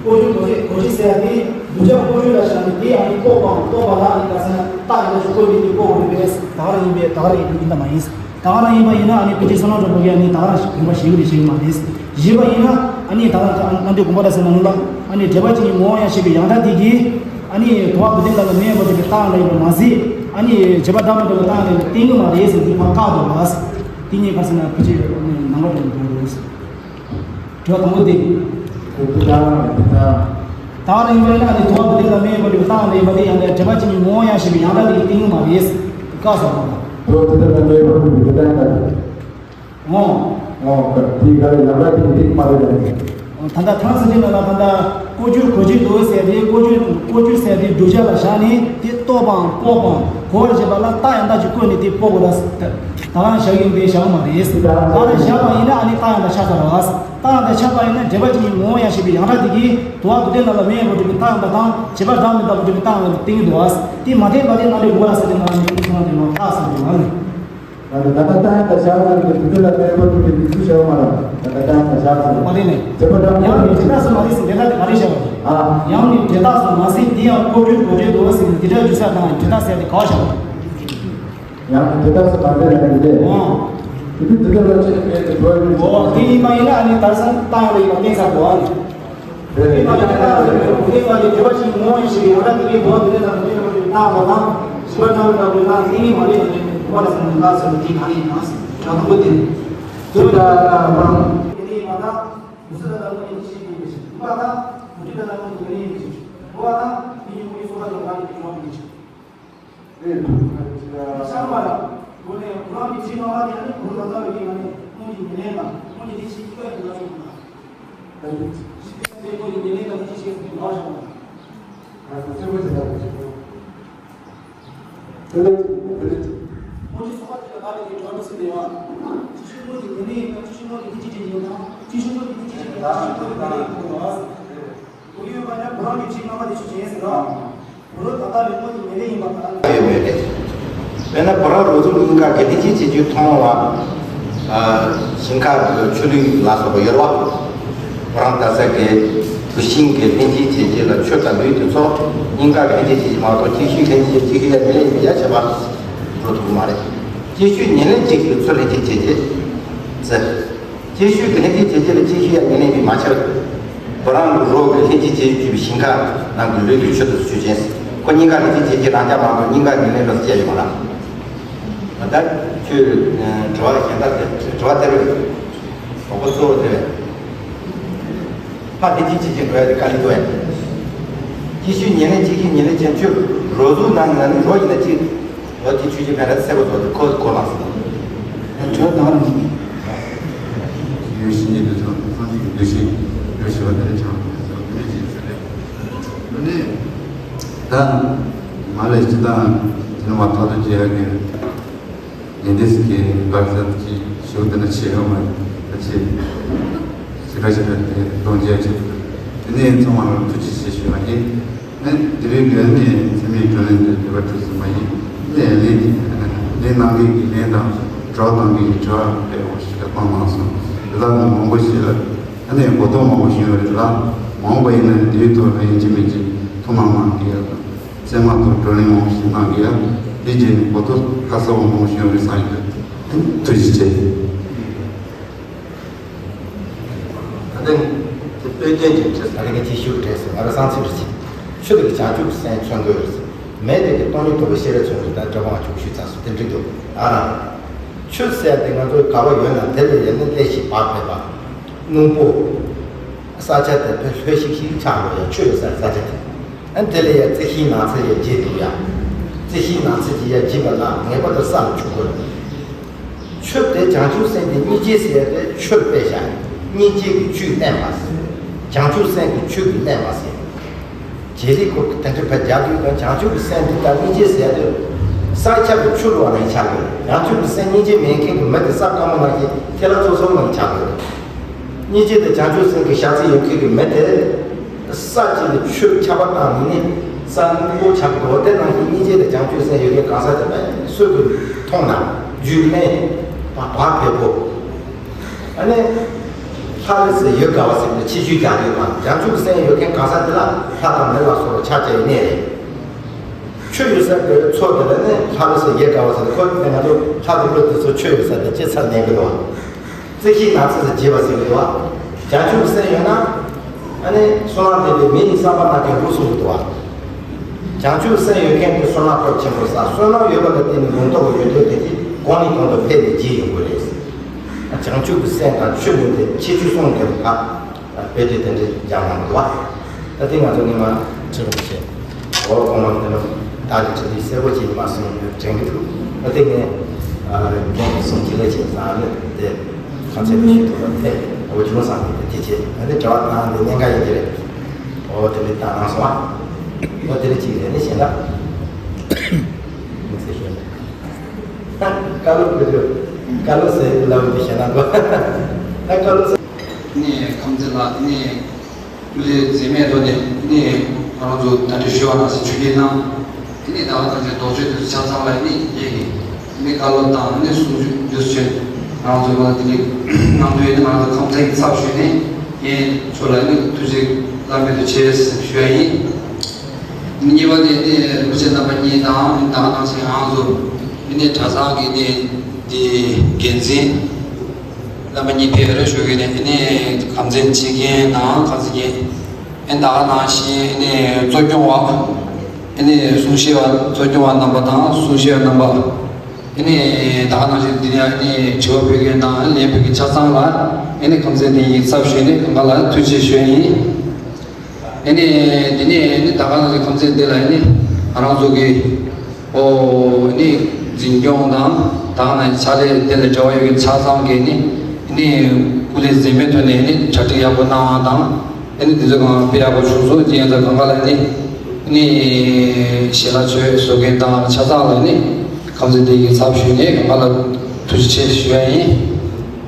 ཀོ་ཆོད་གོ་ཆོད་གོ་ཆོད་ཟེར་ཡ་དེ་གདུལ་བྱ་ཀོ་ཆོད་ལ་བཞག་ནས་དེ་ཡང་ནི་རྟོགས་པའམ་རྟོགས་པ་ལ་ཨ་ནི་ག་ཟེར་ན་རྟགས་ཡིན་ན་ཆོག་གོ་ཡིན་དེ་རྟོགས་པ་རེད་པས། ད་ག་རང་ཡིན་པས་ད་ག་རང་ཡིན་དུས་ཡིན་ད་མ་ཡིན། ད་ག་རང་ཡིན་པ་ཡིན་ན་ཨ་ནི་ཕལ་ཆེར་བསམ་བློ་གྲོགས་པོ་གིས་ཨ་ནི་ད་ག་རང་ཞིག་དགོངས་པ་བཞེས་ཀྱི་རེད་བཞེས་ཀྱི་མ་རེད། བཞེས་པ་ཡིན་ན་ཨ་ནི་ད་ག་རང་ཨ་ནི་དགོངས་པ་ར་ཟེར་ན་ལ་ཨ་ནི་འབྲེལ་པ་གཅིག་གི་ངོ་བོ་ཡང་ཞིག་གི་ཡང་སྒྲ་དེ་གིས་ཨ་ནི་དུ་བ་དུ་ལྡན་ལ་ལ་མེ་ཡོད་པ་དེ་གི་རྟགས་ལ་ཡོད་པ་མ་ཟད་ཨ་ནི་བྱེད་པ་སྒྲ་མི་འདྲ་བ་རྟགས་ལ་ཡོད་པ་བསྟན་གྱི་མ་རེད་ཟེར་དུས་ཕར་བཀག་འདུག་བ། དེ་གཉིས་ཁ་ཟེར་ན་ཕལ་ཆེར་ནང་པ་འདྲ་བོ་འདུག་རེད། དྲི་བ་དང་པོ་དེ། དེ་དེ་ལྟར་ན་དེ་ལྟར། ད་ནི་ཡིན་པ་ཡིན་ན་ནི་དུ་བ་དུ་ལྡན་ལ་མེ་ཡོད་པ་དེ་རྟགས་ལ་ཡོད་པ་དེ་ཡང་ན་འབྲེལ་པ་གཅིག་གི་ངོ་བོ་ཡང་ཞིག་གི་ཡང་སྒྲ་དེ་གིས་བསྟན་གྱི་མ་རེད་ཟེར་དུས་བཀག་སོང་བ། དུ་བ་དུ་ལྡན་ལ་མེ་ཡོད་པ་དེ་དེ་ལྟར་ན། འོང་། འོང་། དེའི་སྒང་ལ་ཡང་སྒྲ་དེ་གིས་བསྟན་གྱི་མ་རེད་ལབ་ནས། ད་ལྟ་ཐང་སི་ཏི་ནང་ལ་ད་ལྟ་ཀོ་ཆོད་གོ་ཆོད་དོ་ཟེར་དེ་ཀོ་ཆོད་ཀོ་ཆོད་ཟེར་དེ་བསྒྲུབ་བྱ་ལ་བཞག་ནས་དེ་རྟོགས་པའམ་དཔོག་པའམ་གོ་བར་བྱེད་པ་ལ་རྟགས་ཡང་དག་ཅིག་བཀོད་ནས་དེ་དཔོག་དགོས་ད། ད་ག་རང་བཞག་ཡིན་པས་བཞག་མ་རེད། ད་ག་རང་བཞག་པ་ཡིན་ན་ཨ་ནི་རྟགས་ཡང་དག་ཆགས་ཚར་བ། རྟགས་ཡང་དག་ཆགས་པ་ཡིན་ན་འབྲེལ་པ་གཅིག་གི་ངོ་བོ་ཡང་ཞིག་པའི་ཡང་སྒྲ་དེ་གིས་དུ་བ་དུ་ལྡན་ལ་ལ་མེ་ཡོད་པ་དེ་གི་རྟགས་ཡང་དག་དང་བྱེད་པ་སྒྲ་མི་རྟག་པ་དེ་གི་རྟགས་ཡང་དག་བསྟན་གྱི་འདུག་བ། དེ་མ་བསྟན་པ་དེ་ནང་ལས་གོ་བར་ཟེར་དེ་ནང་ལ་མི་བསྟན་ཚང་དེ་ནང་རྟགས་ཟེར་དེ་ནང་ལས། ད་ལྟ་ད་ལྟ་ད་ལྟ་བྱ་བ་ཟེར་དུས་དུས་ཚོད་ལ་མེད་པར་དུ་དེ་མི་ཚུལ་བྱ་བ་མ་རེད། ད་ལྟ་ད་ལྟ་བྱ་བ་ཟེར་མ་རེད་ནས། བྱེད་པ་འདྲ་མི་ཡང་ནི་འབྲེལ་ཐག་སོགས་མ་རེད་ཟེར་འབྲེལ་ཐག་དེ་ག་རེ་བྱ་བ་རེད། ཨ། ཡང་ནི་འབྲེལ་ཐག་སོགས་མ་ཟད་དེ་ཡང་ཀོ་ཆོད་གོ་ཆོད་དོ་ཟེར་ནས་འབྲེལ་ཐག་འཇུག་ས་དང་འབྲེལ་ཐག་ཟེར་དེ་ག་བ་བྱ་བ་རེད། ཡང་ནི་འབྲེལ་ཐག་སོགས་མ་ཟད་ནས་འདི། ཨོ། དེ་དུས་དུས་ཚོད་ལ་ཆེད་དུ་འབྲེལ་དུ་འགྲོ་བའི་ལུགས། ཨོ་དེ་ཡིན་པ་ཡིན་ན་ཨ་ནི་དར་སང་བཏང་ཡོད་པ་ཡིན་པ་བསྟན་ཚར་དགོས་ཨ་ནི། དེ་ཡིན་པ་ཡིན་ན་ཨ་ནི་དེ་ཡིན་པ་ཡིན་ན་དེ་བ་ཞིག་ངོ་ཡི་ཞིག་ཡོད་ན་དེ་གའི་བོད་དེ་ནས་དང་དེ་ནས་བཏང་བ་དང་ཞིག་པ་ཙམ་དང་དེ་དང་དེ་ཡིན་མ་རེད་དེ་བ་ལ་སང་ལ་སོང་དེ་ག་རེ་ཡིན་ན་ཞག་དང་པོ་དེ་དུས་ད་ལ་མང་དེ་ནས་ཡིན་པ་དང་། མི་སུ་ད་ལ་ངོ་ཡི་ཞིག་ཡིན་པའི་ཞིག་ཡིན་པ་དང་། མི་དུས་ད་ལ་ངོ་ཡི་ཞིག་ཡིན་པའི་ཞིག་བོ་བ་དང་དེ་ཡིན་ངོ་ཡི་སོ་པ་དང་ང་ཡི་གྲོགས་ཡིན་པའི་ཞིག་རེད། ཤར་བ་ལ། དགོས་ནས་ཁོ་རང་གི་ཕྱི་ནང་ལ་ཡང་ནི་གུ་རུ་ད་ལྟ་བའི་ངང་ནས་སྔོན་གྱི་ཉེར་ལེན་དང་སྔོན་གྱི་དེ་ཕྱི་གཅིག་པའི་དུས་ལ་སོང་བ། ད་ལྟ་ཕྱི་གཅིག་པའི་སྔོན་གྱི་ཉེར་ལེན་དང་དེ་ཕྱི་གཅིག་པའི་ངང་བཞག་པ། ད་ལྟ་ཚེ་སྔོན་གྱི་ད་ལྟ་ཕྱི་སྔོན། དེ་ལས་དེ་ལས་སྔོན་གྱི་སོ་པ་དེ་ལ་ད་ལྟ་གི་གྲོགས་མི་སྲིད་པའི་དབང་། ཕྱི་ཕྱི་སྔོན་གྱི་ཉེར་ལེན་དང་ཕྱི་ཕྱི་སྔོན་གྱི་དེ་ཕྱི་གཅིག་ཉེར་ལེན་དང་ཕྱི་ཕྱི་སྔོན་གྱི་དེ་ཕྱི་གཅིག་ཉེར་ལེན་དང་ཕྱི་ཕྱི་སྔོན་གྱི་ཉེར་ལེན་དང་། དུ་ཡོད་པ་ཡང་བུ་རམ་གྱི་ཕྱི་སྔ་མ་དེ་ཆུ་ཆེན་ཟེར་རོ། ལོ་ད་ལྟ་རིང་པོ་ཡིན་མི་རེ་ཡིན་པ་དང་། ཡོད་མེད་རེད། དཔེར་ན་བུ་རམ་རོལ་འཚུབ་གླིང་ག་གི་ལྷན་སྐྱེས་བྱེད་རྒྱུ་མཐོང་བ། ཞིང་ཁ་ཆུ་ལུད་ལ་སོགས་པ་ཡོད་རེད་བ། བུ་རམ་རྡ་ས་གི་བུད་ཤིང་གི་ལྷན་སྐྱེས་བྱེད་རྒྱུ་ལ་ཆུ་དང་ལུད་དེ་ཚོ་གླིང་ག་གི་ལྷན་སྐྱེས་བྱེད་རྒྱུ་མ་གཏོགས་སྐྱེ་ཤུལ་ལྷན་སྐྱེས་སྐྱེ་ཤུལ་ཡ་ཉེར་ལེན་ཡིན་པའི་ཡ་བྱེད་པ་འགྲོ་ཐུབ་ཀྱི་མ་རེད། སྐྱེ་ཤུལ་ཉེར་ལེན་བྱེད་རྒྱུ་ལ་ཆུ་ལྷན་སྐྱེས་བྱེད་རྒྱུ་ཟེར། སྐྱེ་ཤུལ་གྱི་ལྷན་སྐྱེས་བྱེད་རྒྱུ་ལ་སྐྱེ་ཤུལ་ཡ་ཉེར་ལེན་པའི་མ་ཁྱབ། བུ་རམ་གྱི་རོ་གི་ལྷན་སྐྱེས་བྱེད་རྒྱུ་བའི་ཞིང་ཁ་ནང་གི་ལུད་ཀྱི་ཆུ་དང་ཆུ་ཅན། ཁོ་གཉིས་ཀ་ལྷན་སྐྱེས་བྱེད་རྒྱུ་རང་རྐྱ་མ་གཏོགས་གཉིས་ཀ་ཉེར་ལེན་འགྲོ་ས་བྱས་ཡོད་མ་རེད། ད་ཁྱོད་དྲི་བ་གཞན་དག་དེ་དྲི་བ་དེ་རེད། དོགས་པ་གཙོ་བོ་དེ་རེད། ཕ་ལྷན་སྐྱེས་བྱེད་རྒྱུ་འགྲོ་ཡ་དེ་དཀའ་ལས་འདུག་ཨེ། སྐྱེ་ཤུལ་ཉེར་ལེན་སྐྱེ་ཤུལ་ཉེར་ལེན་ཅན་ཆུ་རོ་གཟུགས་ནང་ན་ནི་རོ་ཡིན་ན་གཅིག་འོ་དེ་ཆུ་ཆུ་ཕན་ར་སེ་བ་ཚོ་དེ་ཁོ་ཁོ་ལངས་སོང་། དྲི་བ་དང་རིང་། ཡོད་ཤིང་ཉིད་དུ་ཚང་ཚང་གཅིག་གི་འདུ་ཤེས་ཡོད་ཤེས་པ་དེ་ལས་ཀྱང་དེ་ལས་ཀྱང་ཟེར་རེད། ཨ་ནི་ད་མ་ལས་ཅི་དང་དེ་ནི་མ་ཐག་ཏུ་བྱེད་ཡ་གི་ཉེ་འདས་ཀྱི་བར་ཟད་ཀྱི་ཞུ་དེ་ན་ཆེ་ཡོད་མ་ད་ཆེ་ཞེ་དྲག་ཞེ་དྲག་དེ་གཏོང་བྱེད་ཆེད་དུ་དེ་ནས་ཚང་མ་ལ་ཐུགས་རྗེ་ཆེ་ཞུ་བ་ཡིན། ཨ་ནི་དེ་རིང་གི་ཨ་ནི་མཚན་མོའི་བགྲོ་གླེང་འདི་དུས་བབ་ཁྲོད་ཟིན་པ་ཡིན། ཨ་ནི་ལས་ལས་ནང་གི་གི་ལན་དང་གྲོགས་དང་གི་གྲོགས་དཔེ་བོ་ཞིག་གཏོང་གནང་སོང་། དེ་དག་ནི་མང་པོ་ཞིག་ལ་ཨ་ནི་གོ་རྟོགས་མང་པོ་ཞིག་ཡོད་རེད་ལ། མང་པོ་ཡིན་ན་དེའི་ཐོག་ལ་ཡིན་གཅིག་མིན་གཅིག་ཐུགས་སྣང་གནང་གི་ཡོད་དང་། སེམས་མ་ཐོག་བགྲོ་གླེང་མང་པོ་ཞིག་གནང་གི་ཡོད། དེ་རྗེས་ནས་གོ་རྟོགས་ཁ་གསལ་བ་མང་པོ་ཞིག་ཡོད་རེད་བསམ་གི་འདུག་ཨ་ནི་ཐུགས་རྗེ་ཆེ། ད་ཐེངས་དེ་དཔེ་སྟོན་གྱི་གྲས་ད་རེས་ཀྱི་ཞུ་གྲས་སུ་ང་རང་སང་ཚིག་རེ་བྱས། ཆུ་དེ་གི་བྱང་ཆུབ་སེམས་མཚོན་དགོས་རེད། མེ་དེ་གི་སྟོང་ཉིད་རྟོགས་པའི་ཤེས་རབ་མཚོན་དགོས་རེད། ད་འདྲ་པོ་ང་ཆུ་ཞུ་ཚར་སོང་། དེ་འགྲིག་འདུག་ཨ་རང་། ཆུ་ཟེར་དེ་ང་ཚོའི་ག་བ་ཡོད་ན་དེ་ལ་ཡང་ནི་ལྷད་ཞིག་བབས་ཕེབས་པ། སྣུམ་པོ། ས་ཆ་དེ་དཔེ་ལྷོད་ཤིག་ཤིག་ཆགས་འགྲོ་ཡ་ཆུ་ཡོད་སར་ས་ཆ་དེ། ཨ་དེ་ལ་ཡ་རྩི་ཤིང་ནགས་ཚལ་ཡ་རྒྱས་འདུག་ཡ། རྩི་ཤིང་ནགས་ཚལ་གྱི་ཡ་རྒྱས་པ་ལ་ངེས་པར་དུ་ས་ལ་ཆུ་དགོས། ཆུ་དེ་བྱང་ཆུབ་སེམས་དེ་སྙིང་རྗེ་ཟེར་ཡ་དེ་ཆུར་དཔེ་བཞག་སྙིང་རྗེ་གི་ཆུས་མནན་པ་ཟེར། བྱང་ཆུབ་སེམས་ཀྱི་ཆུ་གིས་མནན་པ་ཟེར། རྗེས་ལུས་སྐོར་གྱི་དོན་འགྲེལ་ཕར་རྒྱག་དུས་ཀྱང་བྱང་ཆུབ་ཀྱི་སེམས་འདི་ལྟར་སྙིང་རྗེ་ཟེར་དུས། ས་ཁྱབ་ཀྱི་ཆུ་ལོག་ནས་ཆགས་དགོས། བྱང་ཆུབ་ཀྱི་སེམས་སྙིང་རྗེ་མེད་མཁན་གྱི་མི་དེ་ས་སྐམ་པོ་ནང་གི་ཐལ་བ་ཚོ་ཚོ་ནང་ཆགས་དགོས། སྙིང་རྗེ་དང་བྱང་ཆུབ་སེམས་ཀྱི་ཞག་ཚི་ཡོད་མཁན་གྱི་མི་དེ། ས་གཅིག་ལ་ཆུ་ཁྱབ་པ་བཏང་ནས་ནི་ས་སྙིང་པོ་ཆགས་དགོས། དེ་ནང་བཞིན་སྙིང་རྗེ་དང་བྱང་ཆུབ་སེམས་ཡོད་མཁན་གང་ཟག་དེ་དག་སུས་ཀྱང་མཐོང་ན་རྒྱུད་སྨིན་བག་ཕེབས་པོ། ཨ་ནི། ལྷ་ལས་ཟེར་ཡོད་དགའ་བ་ཟེར་ནས་ཆེ་ཆུང་རྒྱག་ཡོད་པ། བྱང་ཆུབ་སེམས་ཡོད་མཁན་གང་ཟག་དེ་ལ་ལྷ་དང་མི་ལ་སོགས་པ་ཆ་བཅས་ཡོད་གནས་རེད། ཆུ་ཡོད་ས་གི་མཚོ་དེ་ལ་ནི་ལྷ་ལས་ཟེར་ཡོད་དགའ་བ་ཟེར་ནས་ཁོ་དེ་ང་ཚོ་ལྷ་དང་ཀླུ་དེ་ཚོ་ཆུ་ཡོད་ས་དེ་ལྕེ་ཚར་གནས་གི་འདུག་བ། རྩི་ཤིང་ནགས་ཚལ་ཟེར་བྱེད་པ་ཟེར་གི་འདུག་བ། བྱང་ཆུབ་སེམས་ཡོད་ན། ཨ་ནི་བསོད་ནམས་ལྡན་པའི་མི་ཡི་བསམ་པ་རྣམས་ཀྱང་འགྲུབ་གསུངས་ཀྱི་འདུག་བ། བྱང་ཆུབ་སེམས་ཡོད་མཁན་གྱི་བསོད་ནམས་སྟོབས་ཆེན་པོ་བསགས། བསོད་ནམས་ཡོད་པ་ལ་བརྟེན་ནས་ལུང་རྟོགས་ཀྱི་ཡོན་ཏན་དེ་གིས་གོང་ནས་གོང་དུ་འཕེལ་ནས་རྒྱས་ཡོང་གི་རེད། བྱང་ཆུབ་ཀྱི་སེམས་དང་ཆོས་གཉིས་དེ་ཁྱད་ཆོས་གསུམ་ལྡན་པ་རྦད་དེ་དེ་འདྲའི་སྦྱང་གནང་འདུག་བ། ད་དེ་ང་ཚོ་ཉི་མ་ཁྲི་རིན་པོ་ཆེ། འོ་གོང་མ་དེ་ནི་ད་ནི་ཁྲི་འདི་གསལ་པོ་ཅིག་ཉི་མ་གསུམ་དྲན་གྱི་འདུག་ད་དེ་ངས་རྒན་གྱི་གསུང་ཅིག་ལ་བྱས་ཙང་ནི་དེ་ཁ་ཚད་དུ་ཞུ་ཐུབ་པ་དེ་འོ་བྱུང་སོང་། དེ་དེ་བྱས་ཨ་ནི་དྲི་བ་དང་དེ་གཉན་ཁ་ཡིན་གྱི་རེད། འོ་དེ་འདྲའི་ད་གནང་སོང་བ། འོ་དེ་འདྲ་ཅིག་རེད། ནི་གཞན་དག་མི་ཚེ་ཤོད། བཀའ་སློབ་དགོས་རྒྱུ། བཀའ་སློབ་ཟེར་ལབ་རྒྱུ་ཞེ་ན་གོ། ད་བཀའ་སློབ་ཟེར། ནི་ཁམས་ཚན་ལ་ནི་སྐུ་ལས་འཛེམས་མེད་ཐོག་ནས་ནི་ང་རང་ཚོ་ད་ལྟ་ཞུ་བ་ནང་བཞིན་ཆུ་སྐྱེས་གནང་། དེ་ནི་ཟླ་བ་ཐམས་ཅད་རྡོ་རྗེ་དུས་ཆ་ཚང་ལ་ནི་ཡེ་གི་ནི་བཀའ་སློབ་དང་ནི་གསུང་ཆོས་འདུས་ཆོས་ང་རང་ཚོ་ལ་དེ་ནི་གནང་དུས་ནི་ང་རང་ཚོ་ཁམས་ཚན་གྱི་ཚབ་ཞུས་ནས་ངས་ཁྱོད་ལ་ནི་ཐུགས་རྗེ་བླ་མེད་དུ་ཆེ་ཞུ་ཡ་ཡིན། གཉིས་པ་དེ་ནི་རིན་པོ་ཆེ་རྣམ་པ་གཉིས་དང་ད་ག་ནང་བཞིན་ང་ཚོ་ནི་གྲྭ་ཚང་གི་ནི་དེ་འགན་འཛིན་རྣམ་པ་གཉིས་ཕེབས་རེ་ཞུ་གི་ནི་ནི་ཁམས་ཚན་སྤྱི་རྒན་དང་ཁམས་ཚན་རྒན། ཨེ་ད་ག་ནང་བཞིན་ཨེ་ནི་གཙོ་སྐྱོང་བ། ཨེ་ནི་གསུང་བཤད་པ་གཙོ་སྐྱོང་བ་རྣམ་པ་དང་གསུང་བཤད་པ་རྣམ་པ། ཨེ་ནི་ད་ག་ནང་བཞིན་འདི་ནས་ཨེ་ནི་དྲི་བ་ཕུལ་མཁན་དང་ལན་ཕུལ་མཁན་ཆ་ཚང་ལ་ཨེ་ནི་ཁམས་ཚན་འདི་ཡི་ཚབ་ཞུས་ནས་གང་ག་ལ་ཐུགས་རྗེ་ཆེ་ཞུ་ཡ་ཡིན། ཨེ་ནི་འདི་ནས་ཨེ་ནི་ད་ག་ནང་བཞིན་ཁམས་ཚན་འདི་ལ་ཨེ་ནི་ང་རང་ཚོ་གི་ཨོ་ནི་འཛིན་སྐྱོང་དང་ད་ག་ནང་བཞིན་ཕྱག་ལས་དེ་ལ་འབྲེལ་བ་ཡོད་མཁན་ཆ་ཚང་གིས་ནི་ཨེ་ནི་སྐུ་ལས་འཛེམས་མེད་ཐོག་ནས་ཨེ་ནི་གྲ་སྒྲིག་ཡག་པོ་གནང་བ་དང་། ཨ་ནི་དེ་ཚོ་གང་དཔེ་ཡག་པོ་བྱུང་སོང་། དེ་ཡང་ད་གང་ག་ལ་ནི་ནི་ཞལ་ལག་མཆོད་བཟོ་མཁན་དང་ཆ་ཚང་ལ་ནི་ཁམས་ཚན་འདི་ཡི་ཚབ་ཞུས་ནས་གང་ག་ལ་ཐུགས་རྗེ་ཆེ་ཞུ་ཡ་ཡིན།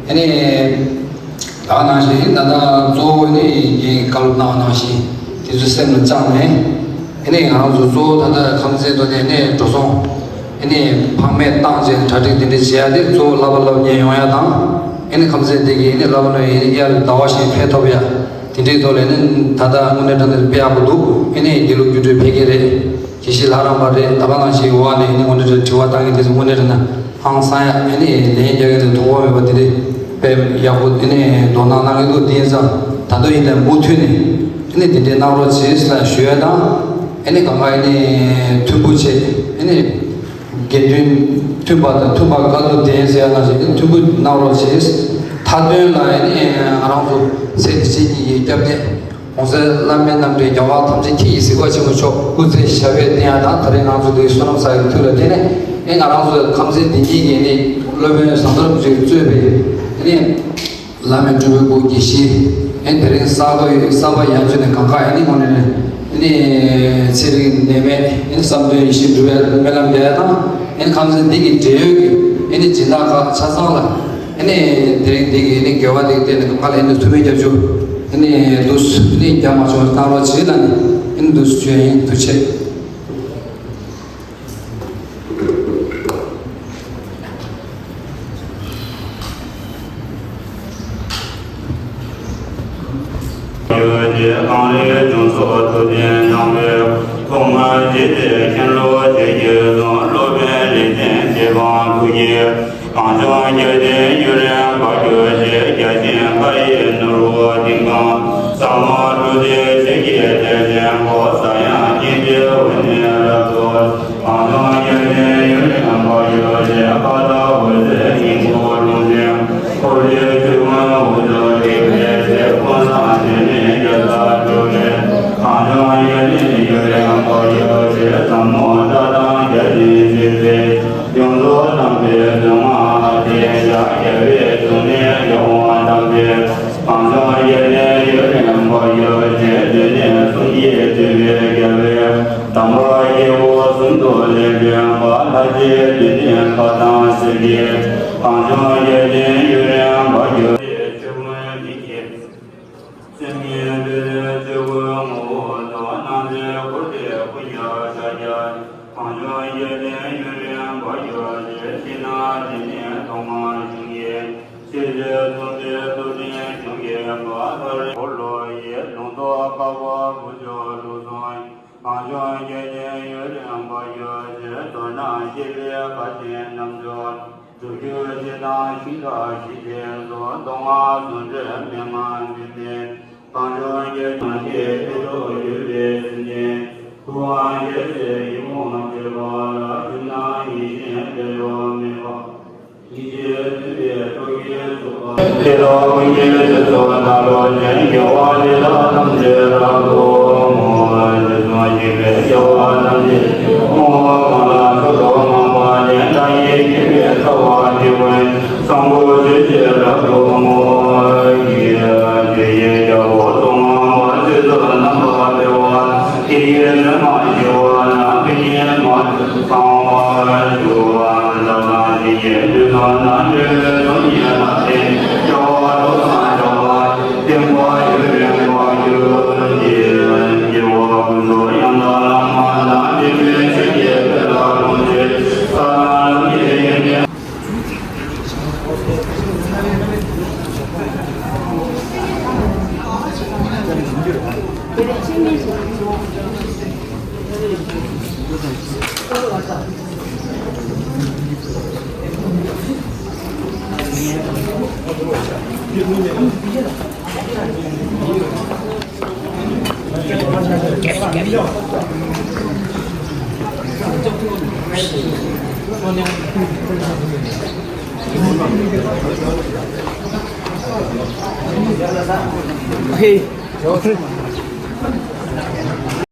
ཨ་ནི་ད་ག་ནང་བཞིན་ད་ལྟ་གཙོ་བོ་ནི་ངས་བཀའ་སློབ་གནང་བ་ནང་བཞིན་དེ་ཚོ་སེམས་ལ་བཅངས་ནས་ ཨ་ནི་ང་རང་ཚོ་གཙོ་བོ་ད་ལྟ་ཁམས་ཚན་དུ་ནས་ནས་འགྲོ་སོང་། ཨ་ནི་ཕངས་མེད་བཏང་བྱས་གྲ་སྒྲིག་དེ་འདྲ་བྱེད་ཡ་དེ་གཙོ་བོ་བསླབ་པ་སློབ་གཉེར་ཡོང་ཡ་དང་། ཨ་ནི་ཁམས་ཚན་དེ་གི་ཨ་ནི་བསླབ་པ་སློབ་གཉེར་ཨ་ནི་ཡར་ཟླ་བ་བཞིན་འཕེལ་ཐུབ་ཡ། དེ་འདྲའི་ཐོག་ལ་ཨ་ནི་ད་ལྟ་དངོས་གནས་དྲང་གནས་དཔེ་ཡག་པོ་འདུག་ཨ་ནི་དགེ་ལུགས་རྒྱུགས་སྤྲོད་འཕེལ་གྱི་རེད། དགེ་བཤེས་ལྷ་རམས་པ་རེད། ད་ག་ནང་བཞིན་འོག་ནས་ཨ་ནི་དངོས་གནས་དྲང་དྲི་བ་བཏང་གི་དེ་ཚོ་དངོས་གནས་དྲང་གནས་ཧང་སང་ཡ། ཨ་ནི་ལན་རྒྱག་གི་འདུག་མཐོང་གོ་མེད་པ་དེ་འདྲའི་དཔེ་ཡག་པོ་ཨ་ནི་དོ་སྣང་གནང་གི་འདུག་དེ་ཡིན་ཙང་ད་དུང་ཡིན་ནའི་མུ་མཐུད་ནས་ཨ་ནི་དེ་འདྲའི་གནང་རོགས་བྱེད་ལ་ཞུ་ཡ་དང་། ཨ་ནི་གང་ག་ཨ་ནི་མཐུན་པོ་བྱེད། ཨ་ནི་དགེ་འདུན་མཐུན་པ་དང་མཐུན་པ་དགའ་སྟོན་ཟེར་ཡ་ནང་བཞིན་མཐུན་པོ་གནང་རོགས་བྱེད། མཐའ་དོན་ལ་ཨ་ནི་ང་རང་ཚོ་ཚེ་འདི་ཕྱི་གཉིས་ཀྱི་སྐྱབས་གནས་༸གོང་ས་བླ་མའི་རྣམ་འདྲེན་རྒྱལ་བ་ཐམས་ཅད་མཁྱེན་ཅིང་གཟིགས་པ་ཆེན་པོ་མཆོག་སྐུ་ཚེ་ཞབས་པད་བརྟན་ཡ་དང་། ད་རེས་ང་ཚོ་འདིའི་བསོད་ནམས་བསགས་ཡའི་མཐུ་ལ་བརྟེན་ནས་ཨ་ནི་ང་རང་ཚོ་ཁམས་ཚན་འདི་ཉིད་ཀྱི་ཨ་ནི་སློབ་དཔོན་ཟམ་གདོང་རིན་པོ་ཆེས་གཙོས་པའི་ཨ་ནི་བླ་མེད་སྤྲུལ་པའི་སྐུ་དགེ་བཤེས། ཨེ་དེ་རིང་གསར་པ་ཡོད། གསར་པ་ཡང་བྱོན་ནས་གང་ག་ཨེ་ནི་དངོས་གནས་ནས་ཨེ་ནི་ཚེ་རིང་ནད་མེད། ཨེ་ནི་བསམ་དོན་ཡིད་བཞིན་འགྲུབ་པའི་སྨོན་ལམ་རྒྱག་ཡ་དང་། ཨེ་ནི་ཁམས་ཚན་འདི་གི་འབྲེལ་ཡོད་ཀྱི་ཨེ་ནི་སྦྱིན་བདག་ཁག་ཆ་ཚང་ལ་ཨེ་ནི་དེ་རིང་འདི་གི་ཨེ་ནི་དགེ་བ་འདི་གི་སྟེང་ནས་གང་ག་ལ་ཨེ་ནི་ཐུགས་སྨོན་རྒྱབ་སྐྱོར་ཨེ་ནི་འདུག་ཨེ་ནི་རྒྱ་མ་ཆུང་བ་བཏང་རོགས་བྱེད་ལ་ནི་ཨེ་ནི་འདུག་བྱོན་ཡིན། ཐུགས་རྗེ་ཆེ། ཡོད་ཀྱི་གངས་རིའི་ལྗོངས་སུ་ཐུབ་བསྟན་སྣང་བའི་ཐོག་མར་འཇིག་རྟེན་མཁྱེན་རློབ་ཆོས་ཀྱི་གསུང་། སློབ་དཔོན་རིགས་ལྡན་ཐེག་པ་ཐུགས་ཀྱི་གངས་ལྗོངས་རྒྱལ་བསྟན་ཡུན་རིང་འབར་གྱུར་ཅིག་རྒྱ་ཆེན་མཁའ་ཡི་ནོར་བུ་ལྡིང་ཁང་ཟབ་མོ་སྤྲུལ་རྫས་ཆོས་ཀྱི་གཏེར་ཆེན་པོ། ས་ཡང་སྙིང་རྗེའི་འོད་ཟེར་རབ་ཏུ་གངས་ལྗོངས་རྒྱལ་བསྟན་ཡུན་རིང་འབར་གྱུར་ཅིག་ཁ་དོག་འོད་ཟེར་སྙིང་པོ་ཀློང་ཆེན་འཁོར་ལོའི་ཆོས་ཀུན་འོད་དུ་ལྡིར་བའི་ཚེ། ཀུན་བཟང་དྲི་མེད་རྒྱལ་སར་སྤྲུལ་པའི་གངས་ལྗོངས་རྒྱལ་བསྟན་ཡུན་རིང་འབར་གྱུར་ཅིག་ཟབ་མོ་སྒྲ་གདངས་རྒྱ་ཆེན་ཆོས་སྲིད་ཡོངས་རྫོགས་དམ་པའི་མཛོད་ལྔ་སྟེ། ཞབས་རྒྱ་བོད་ཟུང་ནས་རྒྱལ་དབང་དམ་པའི་གངས་ལྗོངས་རྒྱལ་བསྟན་ཡུན་རིང་འབར་གྱུར་ཅིག་སྡེ་སྣོད་གསུམ་གྱིས་བཏུད་པའི་རྒྱལ་བའི་དམ་པ་སྐྱེས་བུ་གསུམ་དུ་ལེགས་བྱོན་པ། ལྷ་རྗེ་བདུད་འདུལ་ཁ་དང་གསེར་གྱི་གངས་ལྗོངས་རྒྱལ་བསྟན་ཡུན་རིང་འབར་གྱུར་ཅིག་ཆོས་ཀུན་མི་སྐྱེ་སེམས་ཉིད་འདུལ་བའི་ཆོས་སྐུའི་ངོ་བོ་དང་། སྣང་མཛད་འཁོར་འདས་ཀུན་ཁྱབ་ཕྱག་རྒྱ་གངས་ལྗོངས་རྒྱལ་བསྟན་ཡུན་རིང་འབར་གྱུར་ཅིག་ཕྱི་ནང་འདི་ནས་ཐོག་མར་བྱུང་གི་ཤེས་བྱའི་ཚོགས་འདུའི་གཙོ་འཛིན་གཞུང་གི་བླ་རེ་འཁོར་ལོ་ཡི་ལུང་རྟོགས་དཀར་པོ་བུ་མཆོག་ལུགས་ཟུང་གངས་ལྗོངས་རྒྱལ་བསྟན་ཡུན་རིང་འབར་གྱུར་ཅིག་མདོར་ན་ཤེས་པའི་ཁ་ཆེན་རྣམ་འབྱོར་སྒྲུབ་བརྒྱུད་སྤྱི་དང་ཤིང་རྟ་ཞི་བྱེད་སོགས། མདོ་སྔགས་ཟུང་འབྲེལ་མན་ངག་འདུས་མའི་གངས་ལྗོངས་རྒྱལ་བསྟན་གྱི་ཐེག་མཆོག་བརྒྱུད་པའི་སེམས་ཅན་སྐུ་དབང་རྒྱལ་སྲས་ཡིད་འོང་སྤྲུལ་པ་ལ། ཐུགས་སྣང་ཡིད་བཞིན་འབྲལ་ལོ་མེད་པ། ཡིད་ཀྱི་འདུན་པའི་སྟོབས་ཀྱིས་ཚོགས་པ། ཏེ་ལོ་ཀུན་གྱི་རྗེས་སུ་བདག་སློབ་ཅིང་། དགེ་བ་འདི་དག་ཐམས་ཅད་རབ་ཏུ་བསྔོ། དུས་གསུམ་གཤེགས་པའི་རྒྱལ་བ་ཐམས་ཅད་བསྔོ་བ་གང་ལ་འགྲོ་དོན་ངང་པ་ཅན། བདག་ཉིད་མཁྱེན་པའི་ཐུབ་པ་དེ་ཀུན། བཟང་པོ་ཆོས་ཀྱི་རབ་ཏུ་བསྔོ་བའི་ཕྱིར། ཆོས་ཀྱི་རྒྱལ་པོ་ཐུགས་མངའ་མ་ཆོས་སུ་རྣམ་པར་འཕེལ་བ། དེ་ཡི་ནུས་མ་ཞི་བ་ན། དེ་ཉིད་མ་བཅོས་གང་བར་འགྱུར། བདག་དང་དེ་ཡི་དུས་གསུམ་ན། འབྲེལ་བའི་ཚོགས་གཉིས་ལ་བརྟེན། རྒྱལ་བ་ཐུགས་དམ་བཅའ་བ། བསྟན་པ་ཡུན་རིང་འབར་གྱུར་ཅིག་སྐྱེ་བོ་ཀུན་ཏུ་ཡང་དག་བླ་མ་དང་། འབྲེལ་མེད་ཆོས་ཀྱི་དཔལ་ལ་ལྷུང་བྱེད། ས་དང་ལམ་གྱི་ཡོན་ཏན། Okay.